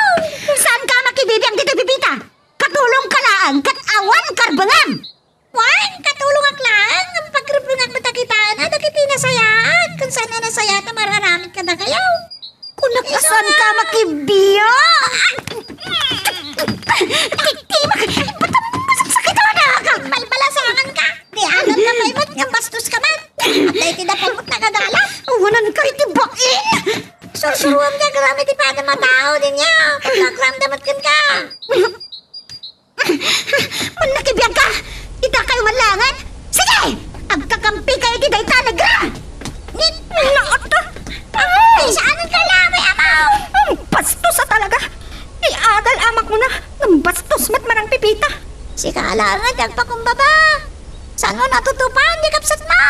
Saanka a makibibiag ditoy, Pepita? Katulongka laeng ket awan karbengam! Wen, katulongak laeng, ngem pagrebbengak met a kitaen a dagiti nasayaat, ken saan a nasayaat a mararamid kadakayo. Kunak a saanka makibiag. Ti, ti, mak-, ba't ang masaksakitan ka? Balbalasanganka. Di anan ka pay met, ngem bastos ka met. Apay ti dapat met nakadala. Awanan ka iti bain. Sursuruam ti agram iti padam a tao, Denia. Pagkakram damat kenka. Mannakibiagka! Itakayo man laengen! Sige! Agkakampi kayo iti dayta a negra! Ni-, naot! Ay, saan ka lang, may amaw? Ang bastos a talaga! Di adal amak mo na, ang bastos met Manang Pepita! Sika laengen, agpakumbaba! Saan mo natutupan, di kapsat mo?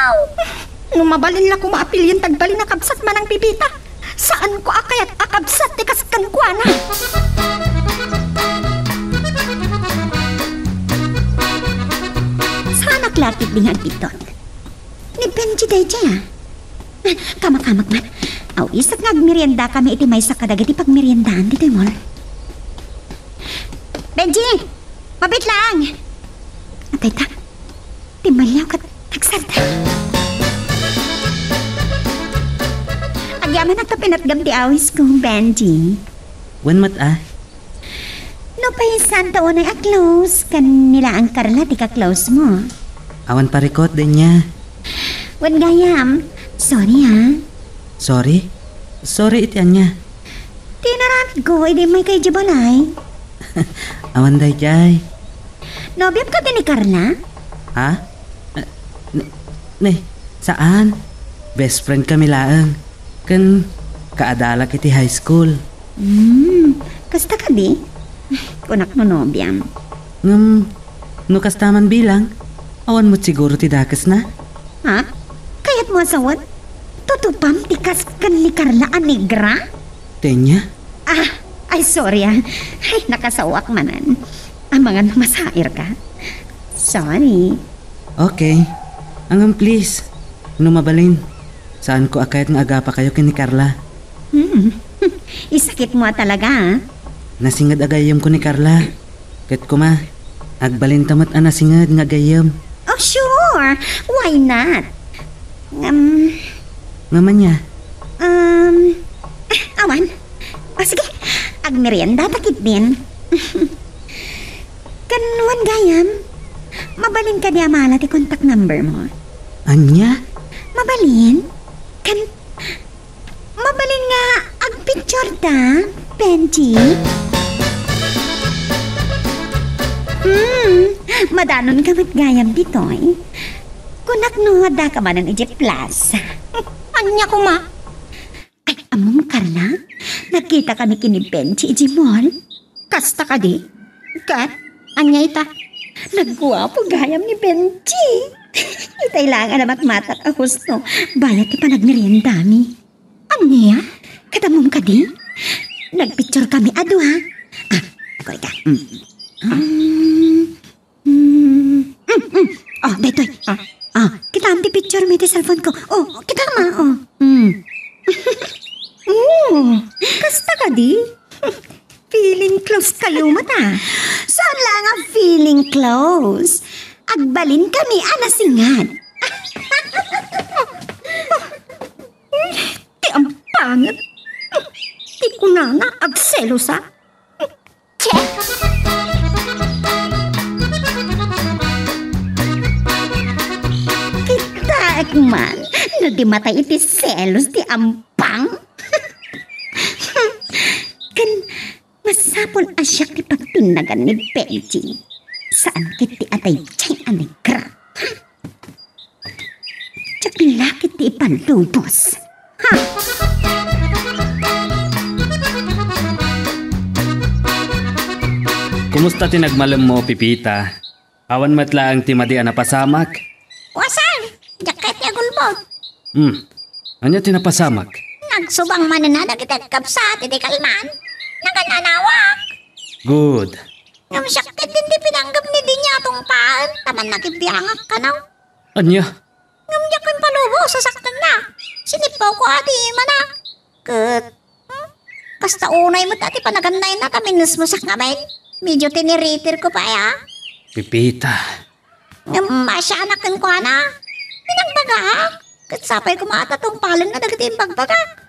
No mabalin la koma a pilien ti agbalin a kabsat Manang Pepita, saanko a kayat a kabsat ti kas kenkuana. Saanak la ketdi nga agbiddut. Ni Benji daydiay, a. Kamakamak man. Aw, isak nga agmeriendakami iti maysa kadagiti pagmeriendaan ditoy mall. Benji! Mabit lang! Atay ta. Timmaliaw ket nagsardeng. Agyamanak ta pinatgam ti awisko, Benji. Wen met a? Nupay saanto unay a close, ken ni laeng Carla ti ka-close mo. Awan parikut, Denia. Wen gayam, sorry ha. Sorry? Sorry iti ania? Ti inaramidko idi immayka idiay balay. Awan daydiay. Nobiam kadi ni Carla? Ha? Eh, n-, ne, saan. Best friend kami laeng. Ken kaadalak iti high school. Hmm, kasta kadi? Kunak no nobiam. Ngem, no kasta man bilang, awan met siguro ti dakesna? Ha? Kayatmo a sawen? Tutupam ti kas ken ni Carla a negra? Denia? Ah, ay, sorry, ah. Ay, nakasaoak manen. Amangan no masairka. Sorry. Okay. Ngem please, no mabalin, saanko a kayat nga agapakayo ken ni Carla. Hmm. Isakitmo a talaga, ah. Nasinged a gayyemko ni Carla. Ket koma, agbalinta met a nasinged nga gayyem. Oh, sure. Why not? Ngem, Ngem ania? Um, ah, awan. O, sige. Agmeriendata ketdin. Ken wen gayam, mabalin kadi a mala ti contact number mo? Ania? Mabalin? Ken mabalin nga agpicture ta, Benji? Hmm, madanonka met gayam ditoy. Kunak no addaka manen idiay plaza. Ania koma? Ay, ammom, Carla? Nagkitakami ken ni Benji idiay mall. Kasta kadi? Ket, ania ita? Nagguapo gayam ni Benji. Itay laeng a namatmatak a husto, bayat ti panagmeriendami. Ania? Ket ammom kadi? Nagpicture kami a dua. Ah, ako ita. Mm. Um, mm, mm, mm. Oh, daytoy. Ah. Ah, kitaem ti picture mi iti cellphone ko. Oh, kitaem, ah, oh. Mm. Oh, kasta kadi? Feeling close kayo met a. Saan laeng a feeling close? Agbalin kami a nasinged. Ti ampanget. Ti kunana, agselos a. Check! Kitaek man, no di matay iti selos ti ampang. Ken masapul a siak ti pagtinnagan ni Benji. Saan ket ti adaydiay a negra. Diak la ket ti ipalubos. Ha? Kumusta ti nagmalemmo, Pipita? Awan met laeng ti madi a napasamak? Wa, sir. Diak ket ti agulbod. Hmm. Ania ti napasamak? Nagsubang manen a dagiti agkabsat iti kalman. Nagan-anawak. Good. Ngem siak ketdin ti pinanggep ni Denia a tungpaen, ta mannakibbiangak kano. Ania? Ngem diak impalubos a saknanna. Sinippawko a ti imana. Ket, hmm? Kasta unay met a ti panagannayna ta minusmosak ngamin. Medyo tiniritirko pay a. Pipita. Ngem masianak kenkuana. Pinagbaga. Ket sapay koma a ta tungpalenna dagiti imbagbagak.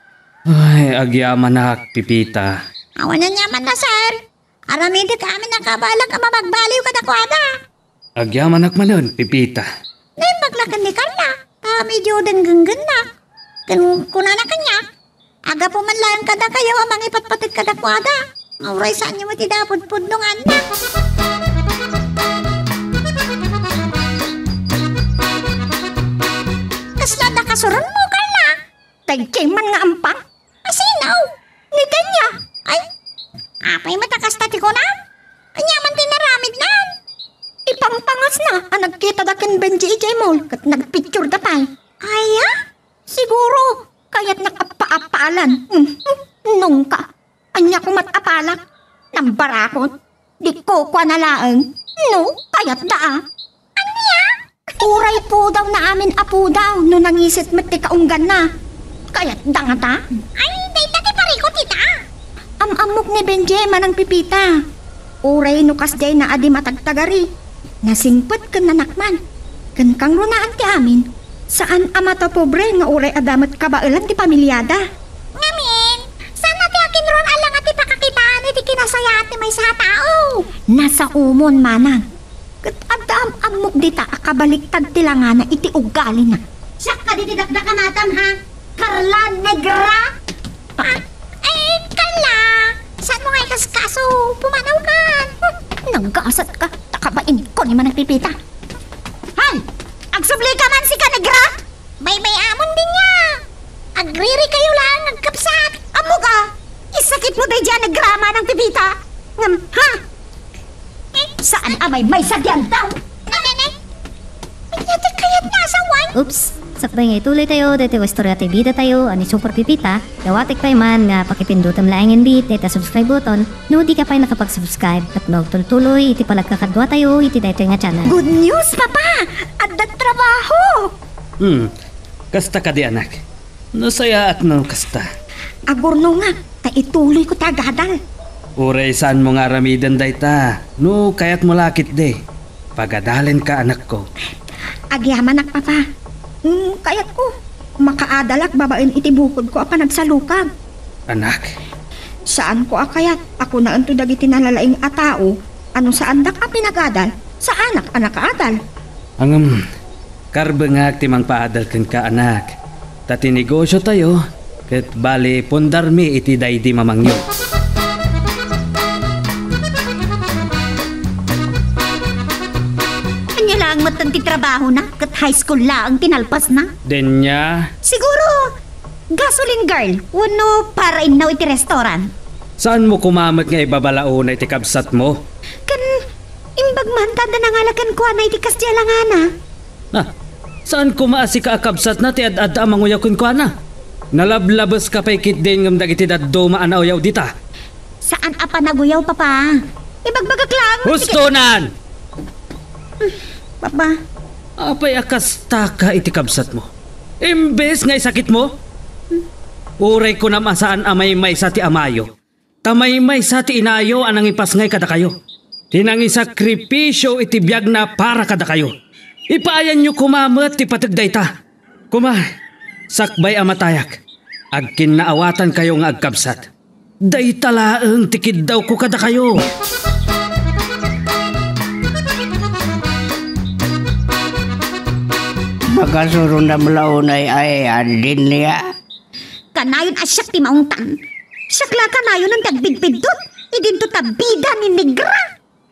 Ay, agyamanak, Pipita. Awan aniamanna, sir. Aramidek amin a kabaelak a mamagbaliw kadakuada. Agyamanak manen, Pipita. Naimbag la ken ni Carla, ta medyo denggenggennak. Ken kunana kaniak, "Aggapu man laeng kadakayo a mangipatpateg kadakuada, nga uray saanyo met ida pudpudnonganna." Kasla adda kasuronmo, Carla? Daydiay man nga ampang? Asino? Ni Denia. Ay, apay met a kasta ti kunam? Ania man ti naramidnan? Ipangpangasna a nagkitada ken Benji idiay mall ket nagpictureda pay. Aya? Siguro, kayatnak a paappalan. Hmm, hmm, nungka. Ania komat a palak? Nambarakon. Di kukuana laeng. No, kayatda a. Ania? Uray pudawna amin a pudaw no nangisit met ti kaungganna. Kayatda ngata? Ay, dayta ti parikut ita. Am-ammok ni Benji, Manang Pipita. Uray no kasdiayna a di matagtagari, nasingpet ken nanakman. Ken kangrunaan ti amin, saan a matapobre nga uray adda met kabaelan ti pamiliada. Ngamin, saan a ti akinrun a langa ti pakakitaan iti kinasayaat ti maysa a tao. Nasaomon, manang. Ket adda am-ammok dita a kabaliktad ti langana iti ugalina. Siak kadi ti dakdakamatam, ha? Carla Negra? Ah, eh, Carla, saan mo nga ikaskaso? Pumanawkan. Hmm, nanggasat ka. Takabain ko ni Manang Pipita. Hay! Agsubli ka man, sika, Negra! Baybay-amon din niya. Agriri kayo lang agkapsat. Ammo ka! Isakit mo daydi a Negra, Manang Pipita! Ngem, ha? Saan a maymaysa diay tao? Nanay, mayat kayat nga asawan? Oops! Sakbay nga ituloy tayo, daytoy nga istorya ti bida tayo, a ni Super Pipita. Dawatek pay man nga pakipindutem laengen bi dayta subscribe button no di ka pay nakapag-subscribe ket maagtultuloy iti panagkakadua tayo iti daytoy nga channel. Good news, Papa! Adda trabaho! Hmm, kasta kadi, anak? Nasayaat no kasta. Agurnongak, ta ituloy ko ti agadal. Uray saan mo nga aramiden dayta, no kayat mo la ketdi. Pagadalenka, anakko. Agyamanak, Papa. Mm, kayatko. Makaadalak babaen iti bukodko a panagsalukag. Anak? Saanko a kayat a kunaento dagiti nalalaing a tao a no saandak a pinagadal, saanak a nakaadal. Ngem, karbengak ti mangpaadal kenka, anak. Ta ti negosio tayo, ket bali pundarmi iti daydi mamangyo. Ania laeng metten ti trabahona, ket high school laeng ti nalpasna? Denia? Siguro, gasoline girl, wenno para innaw iti restaurant. Saan mo koma met nga ibabalaona iti kabsatmo? Ken, imbag man ta adda nangala kenkuana iti kasdi a langana. Ah, saan koma a sika a kabsatna ti ad-adda a manguyaw kenkuana? Nalablabeska pay ketdin ngem dagiti dadduma a nauyaw dita. Saan a panaguyaw, Papa. Ibagbagak laeng. Hustonan! Papa. Apay a kastaka iti kabsatmo? Imbes nga isakitmo? Uray kunam a saan a maymaysa ti amayo. Ta maymaysa ti inayo a nangipasngay kadakayo, ti nangisakripisio iti biagna para kadakayo. Ipaayanyo koma met ti pateg dayta. Koma, sakbay a matayak, agkinnaawatankayo nga agkabsat. Dayta laeng ti kiddawko kadakayo. Makasurunam la unay ay, Denia? Kanayon a siak ti maungtan. Siak la kanayon ti agbidbiddut idinto ta bida ni Negra.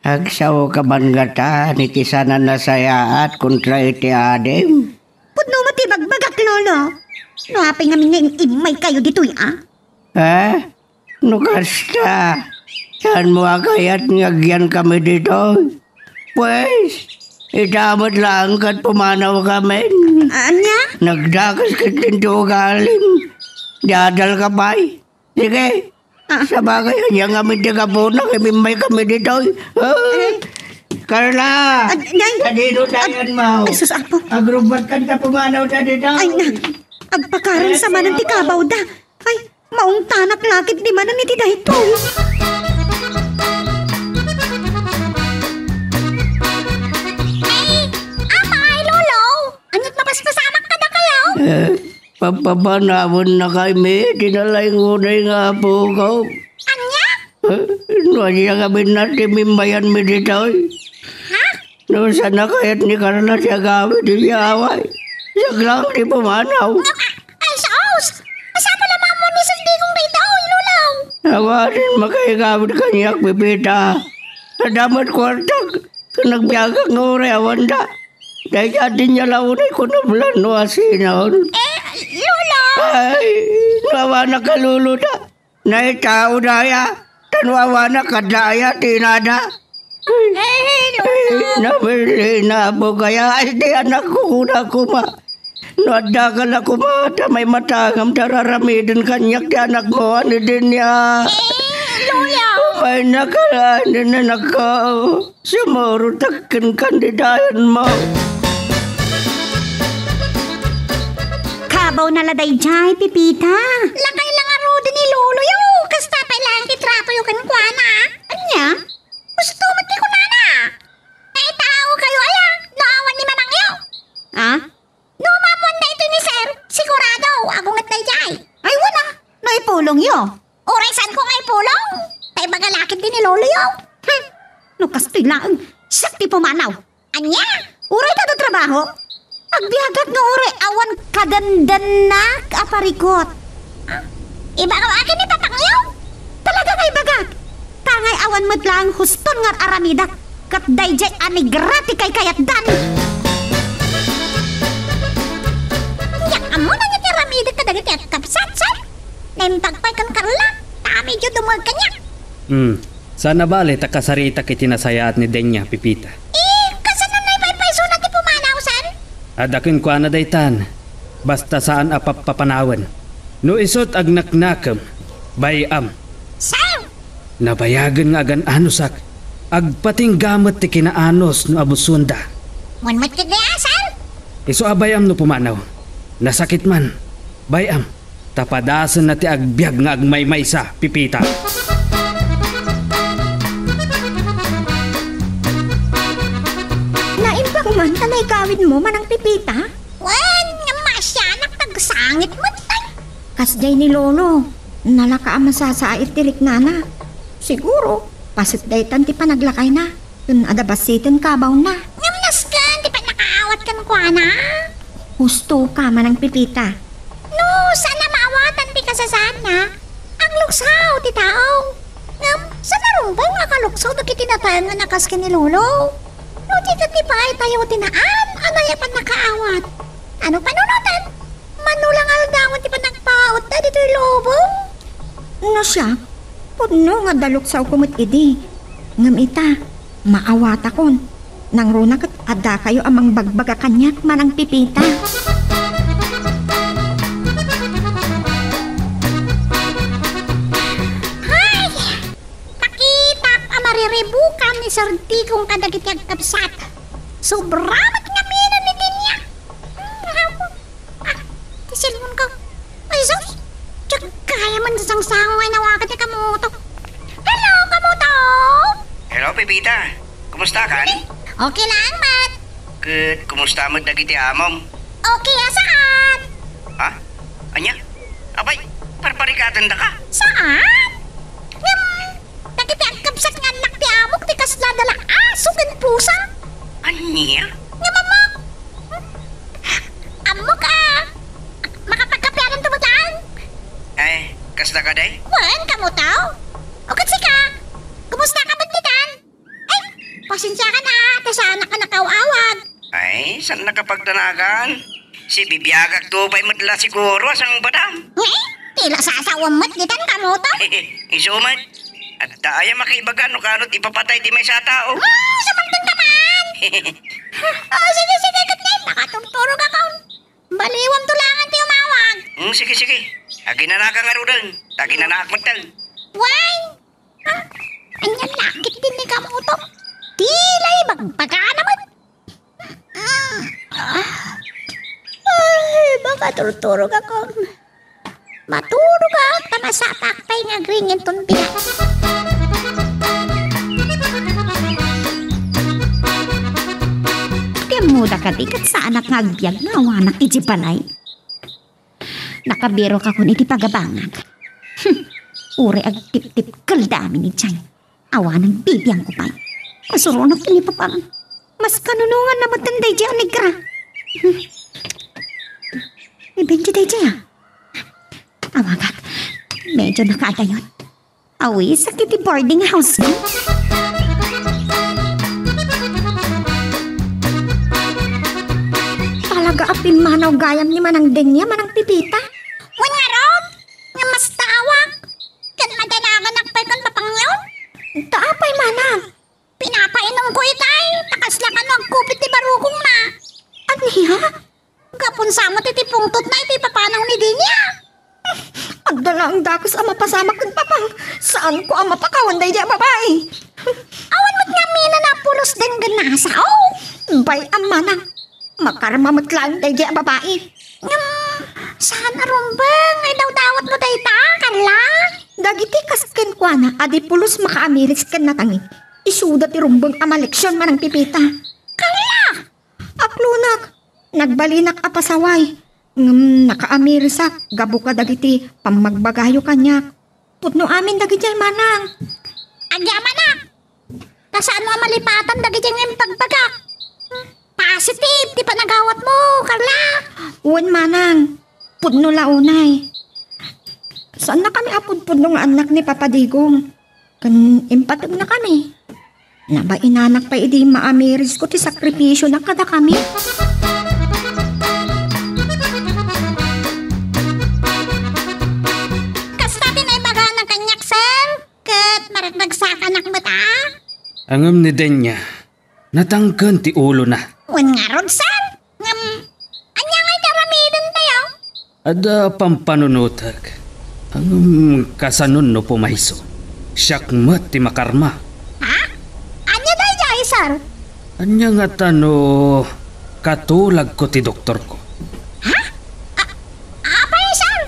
Agsaoka man ngata iti saan a nasayaat kontra iti adim? Pudno met ti ibagbagak, Lolo. No apay ngamin nga im-immay kayo ditoy, a? Ha? No kasta, saan mo a kayat nga agyankami ditoy? Pues, ita met laeng ket pumanawkamin. Ania? Nagdakes ketdin ti ugalim. Di adalka pay. Sige. Ah. Sabagay, ania ngamin ti gapuna nga imimmaykami ditoy. Ah. Eh. Carla! Ag-, nay! Sadino dayan mo? Ay, sus, Apo. Agrubbat kanta pumanaw ta ditoy. Ay, na. Agpakaran sa manen ti kabaw da. Ay, maungtanak lakit di manen iti daytoy. Ay, Ama, ay, Lolo! Ania't mapaspasamak kadakayo? Eh, papapanawennakami ti nalaing unay nga apoko. Ania? Eh, no ania ngamin ti imimmayanmi ditoy? Ha? No saan a kayat ni Carla ti agawid iti away, siak laeng ti pumanaw. Ay, sus! Masapul a maammo ni Sundingong daytoy, Lolo! Awanen makaigawid kaniak, Pipita. Adda met kuartak, ken nagbiagak nga uray awanda. Dayta diay la unay kunam la no asinon. Eh, Lolo! Ay, no awanak a lolo da. Nay tao daya, ta no awanak, adda aya ti inada. Eh, Lolo! Ay, napili na apo kaya, ay, ti anakko, kuna koma. No addaka la koma, ta maymatangam ti ar-aramiden kaniak ti anakmo, ani Denia. Eh, Lolo! Umaynaka la, ani anakko. Sumurotak ken kandidayanmo. Kabaw na la daydiay, Pipita. Lakay la ngaruden ni Loloyo, kasta pay laeng ti tratoyo kenkuana. Ania? Husto met ti kunana. Naitaokayo aya no awan ni mamangyo? Ongyo, uray saanko nga ipulong. Tay baga lakit din ni Loloyo. Hmm. No kastoy laeng, siak ti pumanaw. Ania? Uray ta da trabaho? Agbiagak nga uray awan kadandannak a parikot. Ah, ibagaw akin ni Papangyo? Talaga nga ibagak. Tangay awan met laeng huston nga aramidak ket daydiay a negra ti kaykayatdan. Diak ammo no ania ti aramidek kadagiti agkabsat, sir. Naimbag pay ken Carla, ta medio dumngeg kaniak. Hmm. Saan a bale ta kasaritak iti nasayaat ni Denia, Pepita. Eh, kasano nga ipaypaysona ti pumanaw, sir? Adda kenkuana daytan, basta saan a pappapanawen. No isut' agnaknakem, bay-am. Sir! Nabayagen nga agan-anusak, agpatingga met ti kinaanus no abusuenda. Wen met ketdi a, sir? Isu a bay-am no pumanaw. Nasakit man. Bay-am. Ta padasenna ti agbiag nga agmaymaysa, Pepita. Naimbag man ta naigawidmo, Manang Pepita? Wen, ngem maasianak, tagsangit met, ay. Kasdiay ni Lolo, nalaka a masasaait ti riknana. Siguro, paset daytan ti panaglakayna. Ken adda bassit ti kabawna. Ngem nasken ti pannakaawat kenkuana. Husto ka, Manang Pepita. No, saan a maawatan ti kasasaadna, agluksaw ti tao. Ngem, saan a rumbeng a kaluksaw dagiti natengen a kas ken ni Lolo? No, dita ti pay tayo ti naan, anay a pannakaawat. Ano panunoten? Mano la nga aldawen ti panagpautda ditoy lubong? No siak, pudno nga adda luksawko met idi. Ngem ita, maawatakon. Nangruna ket addakayo a mangbagbaga kaniak, Manang Pepita. Hay! Pakitak a mariribukan ni Sir Digong kadagiti agkabsat. Sobra met ngamin ni Denia. Hmm, Ah, ti cellphone ko. Ay, sus! Diak gayam a sangsango nga inawagan ti Kamuto. Hello, Kamuto! Hello, Pepita. Kumusta kan? Okay lang, Mat. Ket kumusta met dagiti amom? Okay a saan? Ha? Ania? Apay, parparikatenda ka? Saan? Ngem, dagiti agkabsat nga annak ti amok ti kasla da la aso ken pusa. Ania? Ngem ammok? Ammok a makapagkapianan tumatan? Ay, kasla kadi? Wen, Kamuto. O ket sika, kumusta ka met ditan? Ay, pasensiakan a, ta saanak a nakaw-awag. Ay, saan nakapagdanagan? Sibibiagak to pay met la siguro a sangbadam. Ngem, ti la sasawem met ditan, Kamuto. Isu met. Adda aya makaibaga no kano ti ipapatay ti maysa a tao? Hmm, sumanten ka man! O, sige, sige, ket nay, makaturturog akon. Baliwam to langan ti umawag. Hmm, sige, sige. Aginanaka ngaruden. Ta aginanaak metten. Wen, Ah, ania lakit din ni Kamuto? Ti la ibagbagana met. Ah, ah. Ay, makaturturog ako. Maturogak ta masatak pay nga agringinton bigat. Ti ammoda kadi ket saanak nga agbiag nga awanak idiay balay. Nakabirokakon iti pagabangag. Hmm, uray agtiptipkel da amin idiay. Awan nagbibiangko pay. Kasuronak ken ni Papang. Mas kanunonganna met daydiay a negra. Hmm. Ni Benji daydiay, a. Awagak. Medyo nakaadayon. Awisak iti boarding house-na. Talaga a pimmanaw gayam ni Manang Denia, Manang Pepita. Wen ngarud, nga mastawak, ken madanaganak pay ken Papangyo. Ta apay, Manang? Pinapainumko itay, ta kasla kano agkupit ti barukongna. Ania? Gapu sa met iti pungtotna iti ipapanaw ni Denia. Adda laeng dakes a mapasamak ken Papang. Saanko a mapakawan daydiay a babai. Awan met ngamin a napulos denggenna a sao. Bay-am, Manang. Makarma met laeng daydiay a babai. Ngem, saan a rumbeng nga idawdawatmo dayta, Carla? Dagiti kas kenkuana a di pulos makaamiris ken natangis, isuda ti rumbeng a maleksion, Manang Pepita. Carla! Aklonak, nagbalinak a pasaway. Ngem nakaamirisak gapu kadagiti pammagbagayo kaniak. Pudno amin dagidiay, manang. Agyamanak! Ta saanmo a malipatan dagidiay nga impagbagak. Positive ti panagawatmo, Carla. Wen, manang. Pudno la unay. Saannakami a pudpudno nga annak ni Papa Digong. Ken impategnakami. Nabainanak pay idi maamirisko ti sakripisiona kadakami. Kasta ti naibaganak kaniak, sir. Ket maragsakan met a. Ngem ni Denia, natangken ti ulona. Wen ngarud, sir. Ngem, ania ngay ti aramidentayo? Adda pampanunotek. Ngem kasanon no pumayso? Siak met ti makarma. Ha? Ania daydiay, sir? Ania ngata no katulagko ti doktorko? Ha? A-, apay, sir?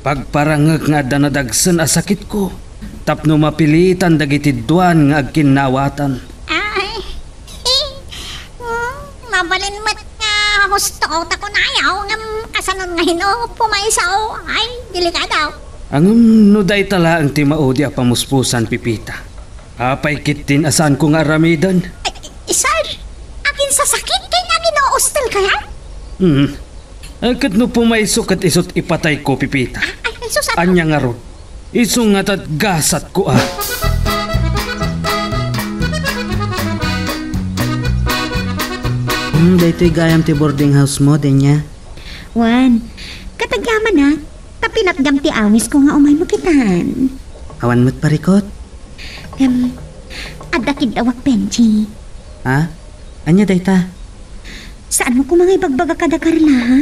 Pagparangek nga adda nadagsen a sakitko tapno mapilitan dagiti duan nga agkinnawatan. Ay. Hmm, mabalin met nga husto ta kunayo, ngem kasanon nga hino pumayso? Ay, delikado. Ngem no dayta laeng ti maudi a pamuspusan, Pipita, apay ketdin a saanko nga aramiden? Ay, sir, aginsasakit ken aginuustel kayat? Hmm. Ay, ket no pumayso ket isut' ipatayko, Pipita. Ay, ay, sus, ano? Ania ngarud? Isu ngata ti gasatko, a. Hmm, daytoy gayam ti boarding house mo, Denia? Wen, ket agyamanak, ta pinatgam ti awisko nga umaymo kitan. Awan met parikut? Em, adda kiddawak, Benji. Ha? Ania dayta? Saanmo koma nga ibagbaga kada Carla, ha?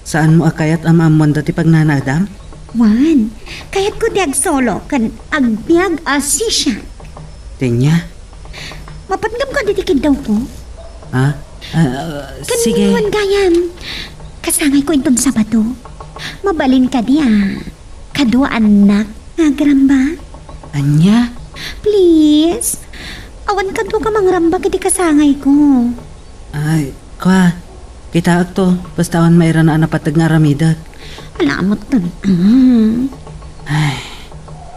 Saanmo a kayat a maammoanda ti pagnanaedam? Wen, kayatko ti agsolo ken agbiag a sisiak. Denia? Mapatgam kadi ti kiddawko? Ha? Ah, Ken sige. Wen gayam, kasangayko inton Sabado. Mabalin kadi a kadua annak nga agramba? Ania? Please, awan kaduak a mangramba iti kasangayko. Ay, kua, kitaekto, basta awan mairana a napateg nga aramidek. Alamet, mm. Ay,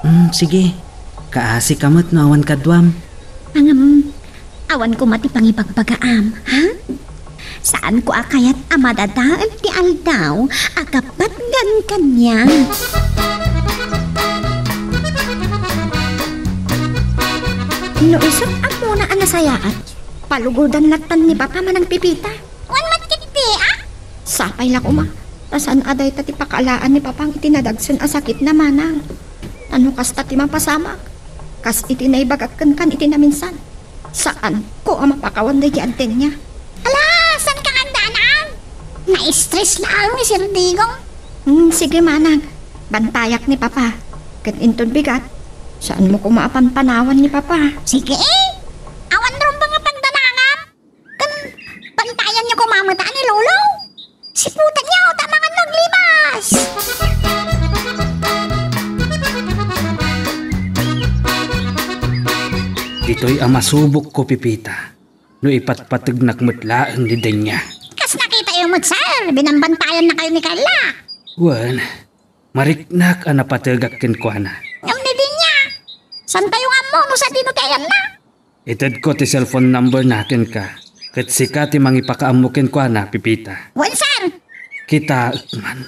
mm, sige. Kaasika met no awan kaduam. Ngem, awan koma ti pangibagbagaam, ha? Saanko a kayat a madadael ti aldaw a kapatgan kaniak. No isut' ammona a nasayaat, palugodan lattan ni Papa, Manang Pipita. Wen met ketdi, a? Sapay la koma. Ta saan a dayta ti pakaalaan ni Papang iti nadagsen a sakitna, Manang. Ta no kasta ti mapasamak, kas iti naibagak kenka iti naminsan, saanko a mapakawan daydi a Denia. Ala, saanka nga addaan? Na-stress laeng ni Sir Digong. Hmm, sige, Manang. Bantayak ni Papa. Ket inton bigat, saanmo koma a panpanawan ni Papa. Sige. Awan rumbeng a pagdanangam. Ken bantayanyo koma met ni Lolo. Siputanyo ta mangan no aglibas. Ditoy a masubokko, Pipita, no ipatpategnak met laeng ni Denia. Kas nakitayo met, sir, binambantayannakayo ni Carla. Wen, mariknak a napategak kenkuana. Ngem ni Denia, saantayo nga ammo no sadino ti ayanna? Itedko ti cellphone number na kenka, ket sika ti mangipakaammo kenkuana, Pipita. Wen, sir. Kitaek man,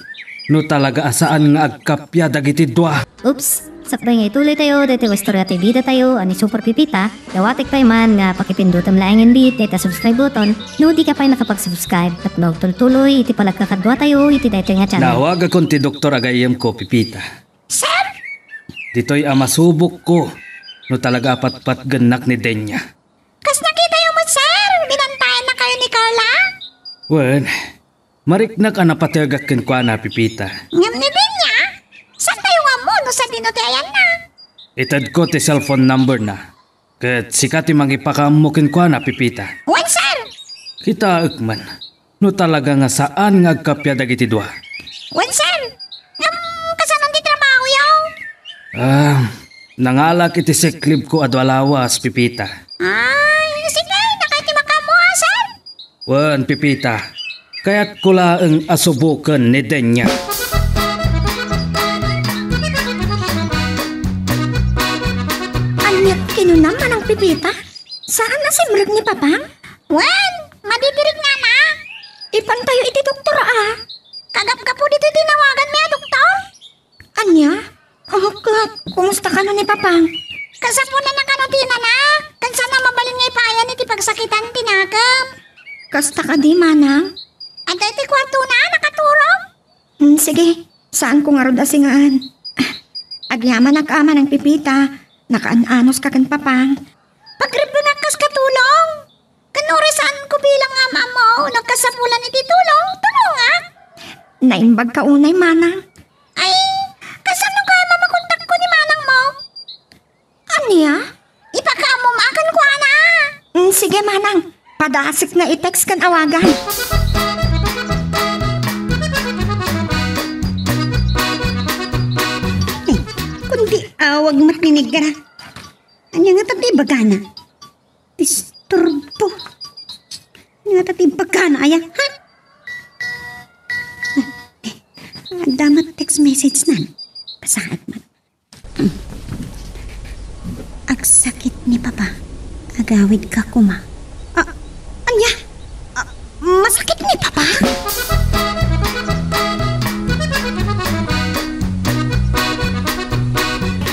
no talaga a saan nga agkappia dagiti dua. Oops! Sakbay nga ituloy tayo, daytoy nga istorya ti bida tayo, a ni Super Pipita, dawatek pay man nga pakipindutem laeng inbit dayta subscribe button, no di ka pay nakapag-subscribe, tapno agtultuloy iti panagkakadua tayo iti daytoy nga channel. Nawagakon ti doktor a gayyemko, Pipita. Sir? Ditoy a masubokko no talaga a patpatgennak ni Denia. Kas nakitayo met, sir? Binantayannakayo ni Carla? Wen, mariknak a napategak kenkuana, Pipita. Ngem ni Denia, saantayo nga ammo no sadino ti ayanna? Itedko ti cellphone number na. Ket sika ti mangipakaammo kenkuana, Pipita. Wen, sir. Kitaek man, no talaga nga saan nga agkappia dagiti dua. Wen, sir. Ngem, kasano ti trabahoyo? Ah, nangalak iti sick leave ko a dua lawas, Pipita. Ay, sige, dakayo ti makaammo, sir. Wen, Pipita. Kayatko laeng a suboken ni Denya. Ania ti kinunam, Manang Pepita? Saan a simrek ni Papang? Wen, madidirik ngana. Ipantayo iti doktor a. Kagapgapu ditoy tinawaganmi a doktor? Ania? Oh, ket, kumusta kano ni Papang? Kasapulan na kano ti inana, ken saan a mabalin nga ipaayan iti pagsakitan ti nakem. Kasta kadi, Manang? Adda iti kuartona, nakaturog. Hmm, sige, saanko ngarud a singaan. Agyamanak a, Manang Pepita, nakaan-anos ka ken Papang. Pagrebbennak kas katulong. Ken uray saanko bilang nga am-ammo, nagkasapulan iti tulong, tulongak. Naimbag ka unay, Manang. Ay, kasano kaya mamakontakko ni Manang mo? Ania? Ipakaammom a kenkuana. Mm, sige, Manang. Padasek nga i-text ken awagan. Ay, kundi awag met ni Negra. Ania ngata ti ibagana? Disturbo. Ania ngata ti ibagana aya, ha? Adda met text message nan. Basaek met. Agsakit ni Papa. Agawid ka koma. Ah, ania? Ah, masakit ni Papa?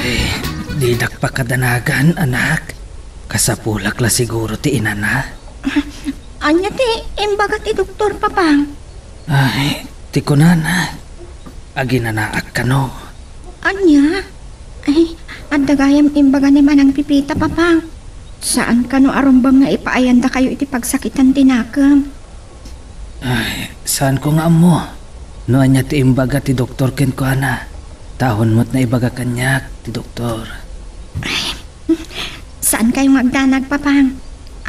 Eh, didak pakadanagan, anak. Kasapulak la siguro ti inana. Ania ti imbaga ti doktor, Papang? Ay, ti kunana, aginanaak kano. Ania? Ay, adda gayam imbaga ni Manang Pipita, Papang. Saan kano a rumbeng nga ipaayandakayo iti pagsakitan ti nakem. Ay, saanko nga ammo no ania ti imbaga ti doktor kenkuana. Ta awan met naibaga kaniak ti doktor. Ay, saankayo nga agdanag, Papang.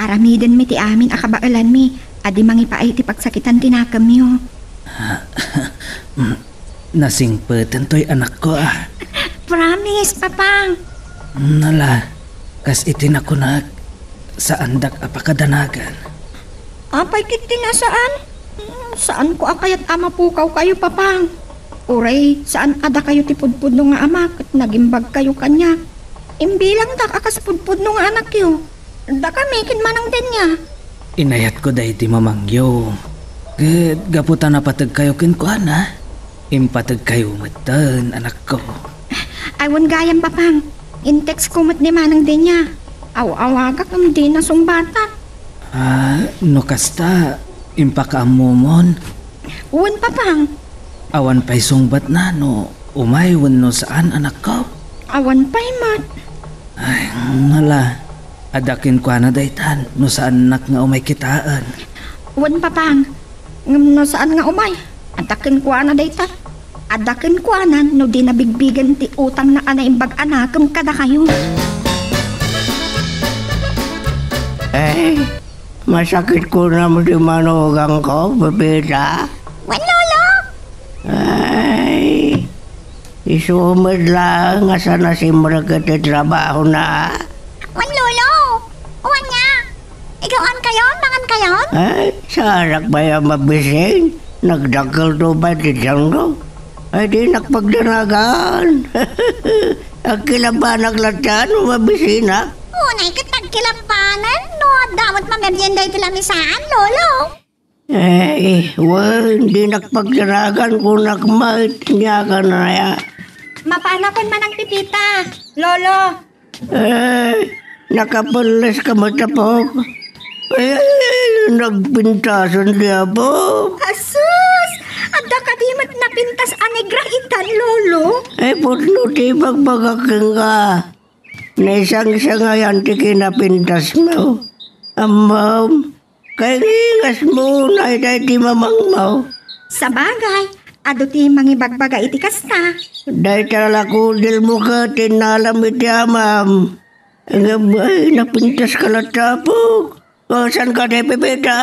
Aramidenmi ti amin a kabaelanmi a di mangipaay ti pagsakitan ti nakemyo. Nasingpeten toy anakko, a. Promise, Papang. Nala, kas iti nakunak, saandak a pakadanagan. Apay ket ti nasaan? Saanko a kayat a mapukawkayo, Papang. Uray, saan a dakayo ti pudpudno nga ama ket nagimbagkayo kaniak. Imbilangdak a kas pudpudno nga anakyo. Dakami ken Manang Denia. Inayatko daydi mamangyo. Ket gapu ta napategkayo kenkuana, impategkayo metten, anakko. Ay, wen gayam, Papang. In-textko met ni Manang Denia. Aw-awagak ngem dina sungbatan. Ah, no kasta, impakaammomon? Wen, Papang. Awan pay sungbatna no umay wenno saan, anakko? Awan pay met. Ay, nala, adda kenkuana daytan no saannak nga umay kitaen. Wen, Papang, ngem no saan nga umay, adda kenkuana dayta. Adda kenkuana no di nabigbigen ti utangna a naimbag a nakem kadakayo. Eh, masakit kunam ti manugangko, Pepita. Wen, Lolo. Ay, isu met laeng a saan a simrek iti trabahona. Wen, Lolo. Wen nga. Igawan kayon, mangan kayon? Ay, saanak pay a mabisin. Nagdakkelto pay ti tiangko. Ay, dinak pagdanagan. Agkilabanak latta no mabisinak. Unay ket agkilabanan no adda met mamerienda iti lamisaan, Lolo. Eh, wen, dinak pagdanagan, kunak met, nia kanaya. Mapanakon, Manang Pipita, Lolo. Eh, nakapelles ka met, apok? Eh, nagpintasan ti apok. Asus! Adda kadi met napintas a negra itan, Lolo? Eh, pudno ti ibagbagak kenka. Naisangsangayan ti kinapintasmo. Ammom, kaingingasmo unay daydi mamangmo. Sabagay, adu ti mangibagbaga iti kasta. Dayta la kudelmo ket innalam iti amam. Ngem, ay, napintaska latta, apok. O, saan ka, Pepita?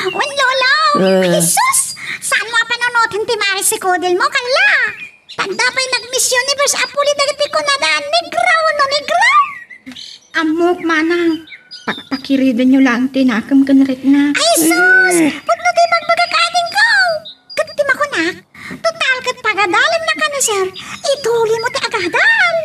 Wen, Lolo. Eh. Ay, sus! Saan mo a panunoten ti maris ti kudelmo, kalla? Tagda pay nag-Miss Universe a puli dagiti kunada, negra wenno negra? Ammok, Manang. Pakpakiridenyo laeng ti nakem ken rikna. Ay, sus! Eh. Pudno ti ibagbagak Mister, itulimo ti agadal.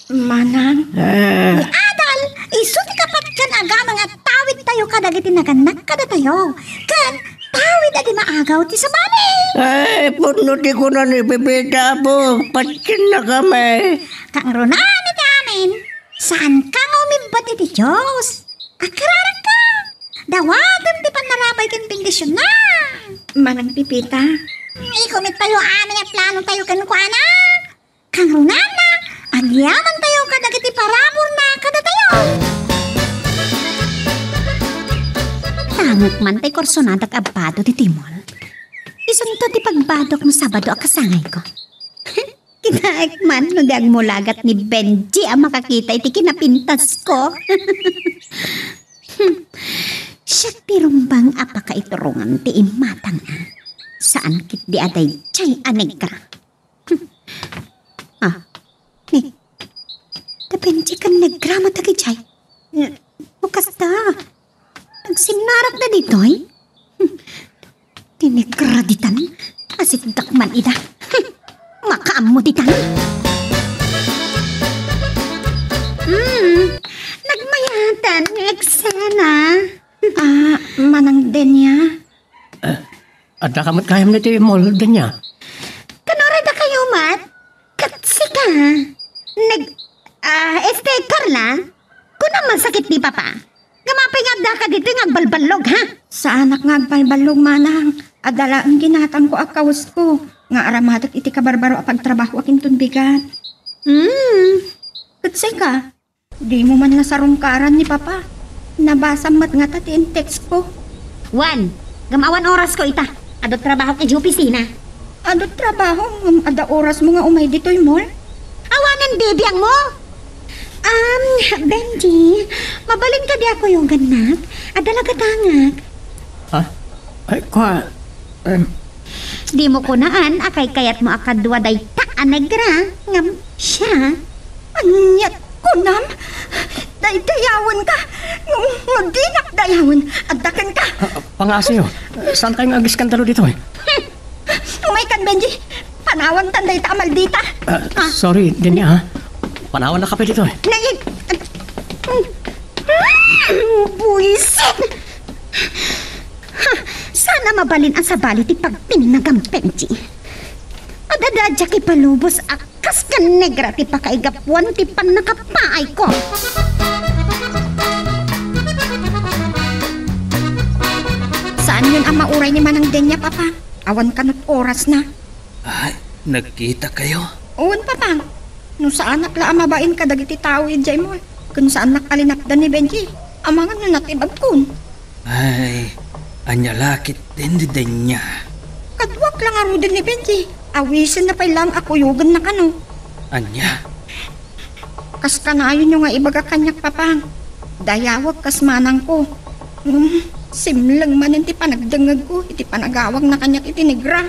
Manang. Ah. Ni Adal, isu ti kapatkan a gama nga tawidtayo kadagiti nagannak kadatayo. Ken tawid a di maagaw ti sabali. Ay, pudno ti kuna ni Pepita, Apo. Patienna kami. Kangrunaan iti amin, saanka nga umibbat iti Dios. Akrarakka. Dawatem ti pannarabay ken bendisionna. Manang Pepita. Ikumittayo amin a planotayo kenkuana. Kangrunana, agyamantayo kadagiti paraburna kadatayo. Tangek man tay kursonadak a bado ditoy mall. Isunto ti pagbadok no Sabado a kasangayko. Kitaek man no di agmulagat ni Benji a makakita iti kinapintasko. Siak ti rumbeng a pakaiturungan ti imatang a. Saan ketdi a daydiay a negra. Ah, ni, da Benji ken negra met dagijay. No kasta, nagsinnarakda ditoy? Ti negra ditan, asitdak man ida. Makaammo ditan. Hmm, nagmayatan nga eksena. Ah, Manang Denia. Addaka met gayam ditoy mall, Denia? Kanuray dakayo met? Ket sika, nag-, ah, este, Carla, kunam man sakit ni Papa. Ngem apay nga addaka ditoy nga agbalballog, ha? Saanak nga agbalballog, manang. Adda laeng ginatangko a kawes ko nga aramadek iti kabarbaro a pagtrabaho a kinton bigat. Hmm. Ket sika, dimo man nasarungkaran ni Papa. Nabasam met ngata ti in-text ko. Wen, ngem awan orasko ita. Adu trabahok idiay opisina. Adu trabaho, ngem adda orasmo nga umay ditoy mall? Awanen bibiangmo? Um, Benji, mabalin kadi a kuyogannak? Adda la gatangak. Ha? Ay, kua, em. Dimo kunaan a kaykayatmo a kadua dayta a negra, ngem siak. Aniat kunam? Daydayawenka? Nga, nga dinak dayawen. Adda kenka. Ah, pangaasayo. Saankayo nga agiskandalo ditoy? Hmm. Umaykan, Benji. Panawantan dayta a maldita. Ah, sorry, Denia, ha? Panawanka pay ditoy. Nay-, buwisit! Ha, saan a mabalin a sabali ti pagbinnagam, Benji. Adda diak ipalubos a kas ken negra ti pakaigapuan ti pannakapaayko. Saanyon a mauray ni Manang Denia, Papa. Awan kano orasna. Ay, nagkitakayo? Wen, Papa. No saanak la a mabain kadagiti tao idiay mall, ken saannak a linapdan ni Benji, amangan no natibagkon. Ay, ania la ketdin ni Denia? Kaduak la ngaruden ni Benji. Awisenna pay laeng a kuyogenna kano. Ania? Kas kanayonyo nga ibaga kaniak, Papa. Dayawek kas manangko. Hmm, simleng manen ti panagdengngegko iti panagawagna kaniak iti negra.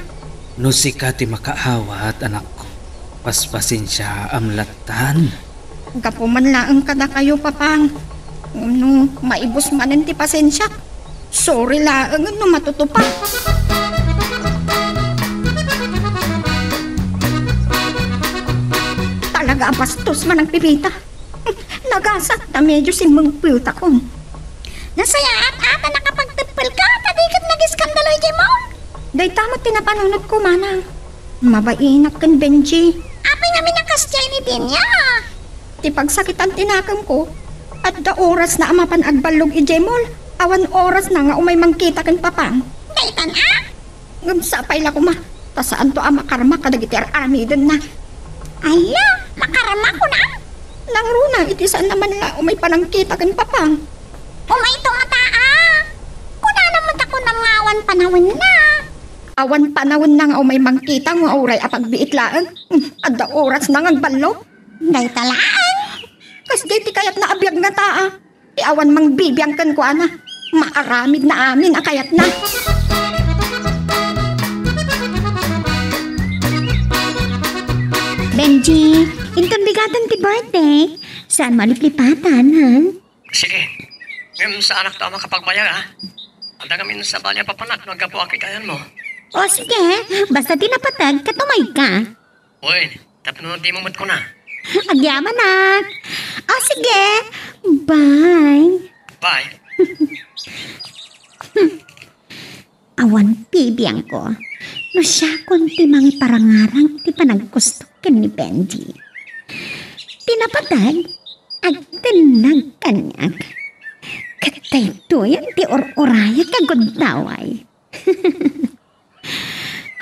No sika ti makaawat, anakko, paspasensiaam lattan. Gapu man laeng kadakayo, Papang. Ngem no maibus manen ti pasensiak, sorry laeng no matutupak. Talaga a bastos, Manang Pepita. Nagasat ta medio simmengpeltakon. Nasayaat a ta nakapagteppelka ta di ket nagiskandalo idiay mall. Dayta met ti napanunotko, Manang. Mabainak ken Benji. Apay ngamin a kasdiay ni Denia? Ti pagsakitan ti nakemko, adda orasna a mapan agballog idiay mall. Awan orasna nga umay mangkita ken Papang. Daytan a? Ngem sapay la koma, ta saanto a makarma kadagiti ar-aramidenna. Aya, makarma kunam? Nangruna iti saanna man la umay panangkita ken Papang. Umayto ngata a. Kunana met a kunam nga awan panawenna. Awan panawenna nga umay mangkita nga uray a pagbiit laeng. Hmm, adda orasna nga agballog. Dayta laeng. Kasdiay ti kayatna a biag ngata a. Ti awan mangbibiang kenkuana, maaramidna amin a kayatna. Benji, inton bigaten ti birthday, saan maliplipatan, ha? Sige. Ngem saanak to a makapagbayar, ha? Adda ngamin sabali a papanak no aggapu a kitaenmo. O sige, basta ti napateg ket umayka. Wen, Tapno dimo met kuna. Agyamanak. O, sige. Bye. Bye. Awan bibiangko no siakon ti mangiparangarang iti panaggusto ken ni Benji. Ti napateg, agtinnag kaniak. Ket daytoyen ti ur-urayak a gundaway.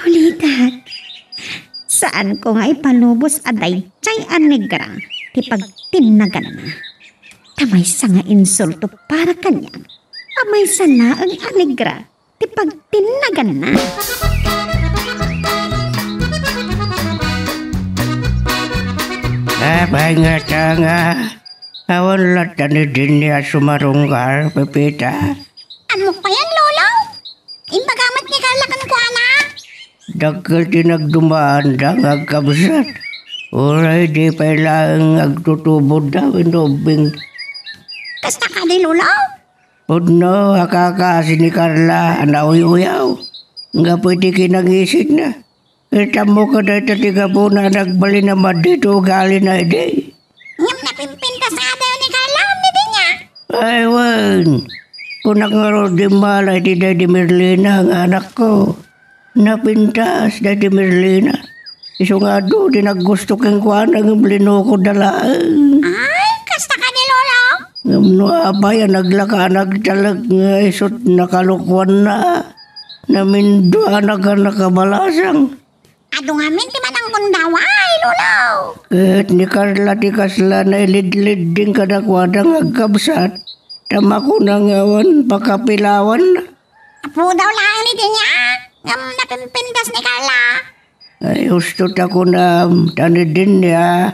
Ulitek, saanko nga ipalubos a daydiay a negra ti pagtinnaganna. Ta maysa nga insulto para kaniak a maysa laeng a negra ti pagtinnaganna. Apay ngata nga awan latta ni Denny a sumarunggar, Pepita? Ammok payen, Lolo. Imbagamet ni Carla kenkuana. Dakkel ti nagdumaanda nga agkabsat. Uray di pay laeng agtutubodda wenno ubbing. Kasta kadi, Lolo? Pudno a kakasi ni Carla a nauy-uyaw. Gapu iti kinangisigna. Ket ammok a dayta ti gapuna a nagbalin a madi ti ugalina idi. Ngem napimpintas nga adayo ni Carla, ngem ni Denya. Ay, wen. Kunak ngarud, immala iti daydi Merlina nga anakko. Napintas daydi Merlina. Isu nga adu ti naggusto kenkuana ngem linukodda laeng. Ay, kasta kadi, Lolo? Ngem no apay a naglaka a nagtalek nga isut' nakalukoanna, naminduanak a nakabalasang. Adu ngamin ti mananggundaway, Lolo. Ket ni Carla ti kasla nailidlidding kadakuada nga agkabsat, ta makuna nga awan pakapilawanna. Apo daw laeng ni Denya, ngem napimpintas ni Carla. Ay, husto ta kunam, ta ni Denya,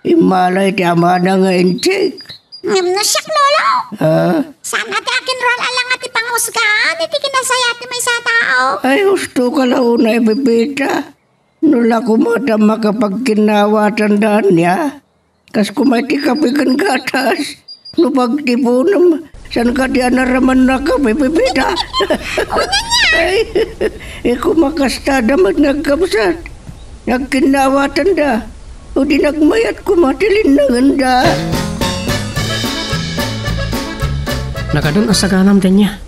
immala iti amana nga inchik. Ngem no siak, Lolo. Ha? Saan a ti akinruar a langa ti panghusgaan iti kinasaya ti maysa a tao. Ay, husto ka la unay, Pepita. No la koma ta makapagkinnawatanda ania, kas koma iti kape ken gatas. No pagtipunem, saan kadi a naramanna kape, Pepita? Ay, eh, koma kastada met nga agkabsat. Nagkinnawatanda, o di nagmayat koma ti linnangenda. Nagadu a saganam, Denya.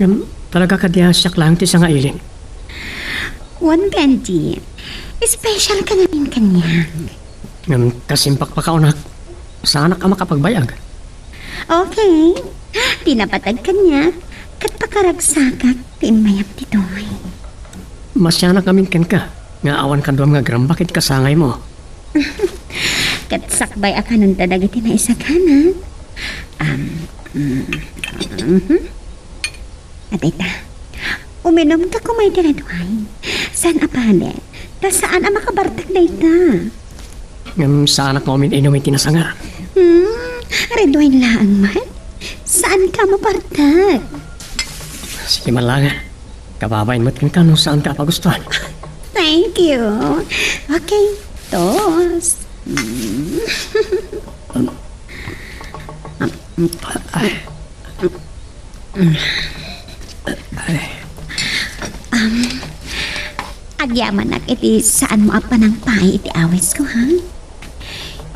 Ngem talaga kadi a siak laeng ti sangailing? Wen, Benji, special ka ngamin kaniak. Ngem kas impakpakaanak, saanak a makapagbayag. Okay. Ti napateg kaniak, ket pakaragsakak ti immayam ditoy. Masianak ngamin kenka, nga awan kaduam nga agrambak iti kasangaymo. Ket sakbay a kanenta dagiti naisagana. Am, mm, mhm. Adayta, uminumka koma iti red wine. Saan a padi, ta saan a makabartek dayta. Ngem saanak nga umin-inum iti nasanga. Hmm, red wine laeng met? Saanka a mabartek? Sige man laeng. Kababain met kenka no saanka a pagustuan. Thank you. Okay, toast. Mm. Um, agyamanak iti saanmo a panangpaay iti awisko, ha?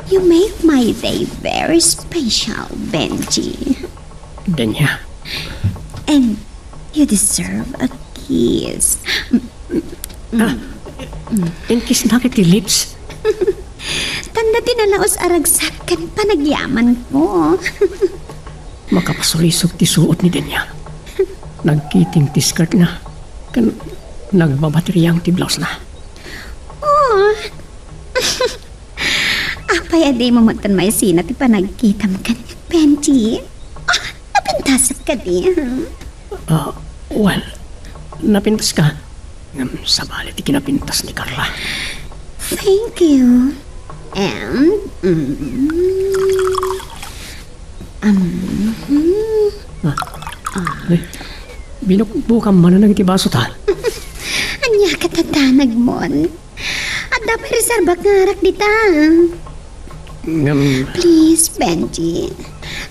You make my day very special, Benji. Denya. And you deserve a kiss. Ah, inkissnak iti lips. Tanda ti nalaos a ragsak ken panagyamanko. Makapasulisog ti suot ni Denya. Nagkiting ti skirtna, ken nagbabatriang ti blousena. Oh. Apay a dimo metten maisina ti panagkitam kaniak, Benji? Ah, napintasak kadi, ha? Ah, well, napintaska. Ngem sabali ti kinapintas ni Carla. Thank you. And, mm, um, hmm. Ah. Ah. Eh, binukbukam manen iti baso ta. Ania ket a danagmon? Adda pay reserba nga arak dita. Ngem please, Benji,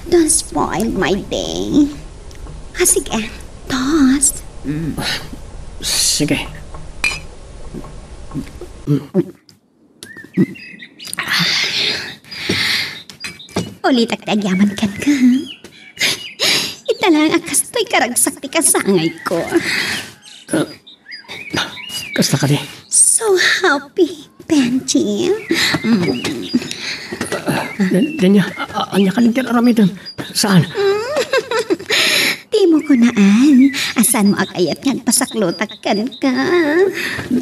don't spoil my day. Ah, sige. Toast. Mm. Sige. Ulitak ti agyaman kenka, ha? Ita laeng a kastoy karagsak ti kasangayko. Ah, kasta kadi? So happy, Benji. Mm. Den-, Denya, a-, a-, ania kadi ti aramidem? Saan? Dimo kunaan, a saanmo a kayat nga agpasaklutak kenka?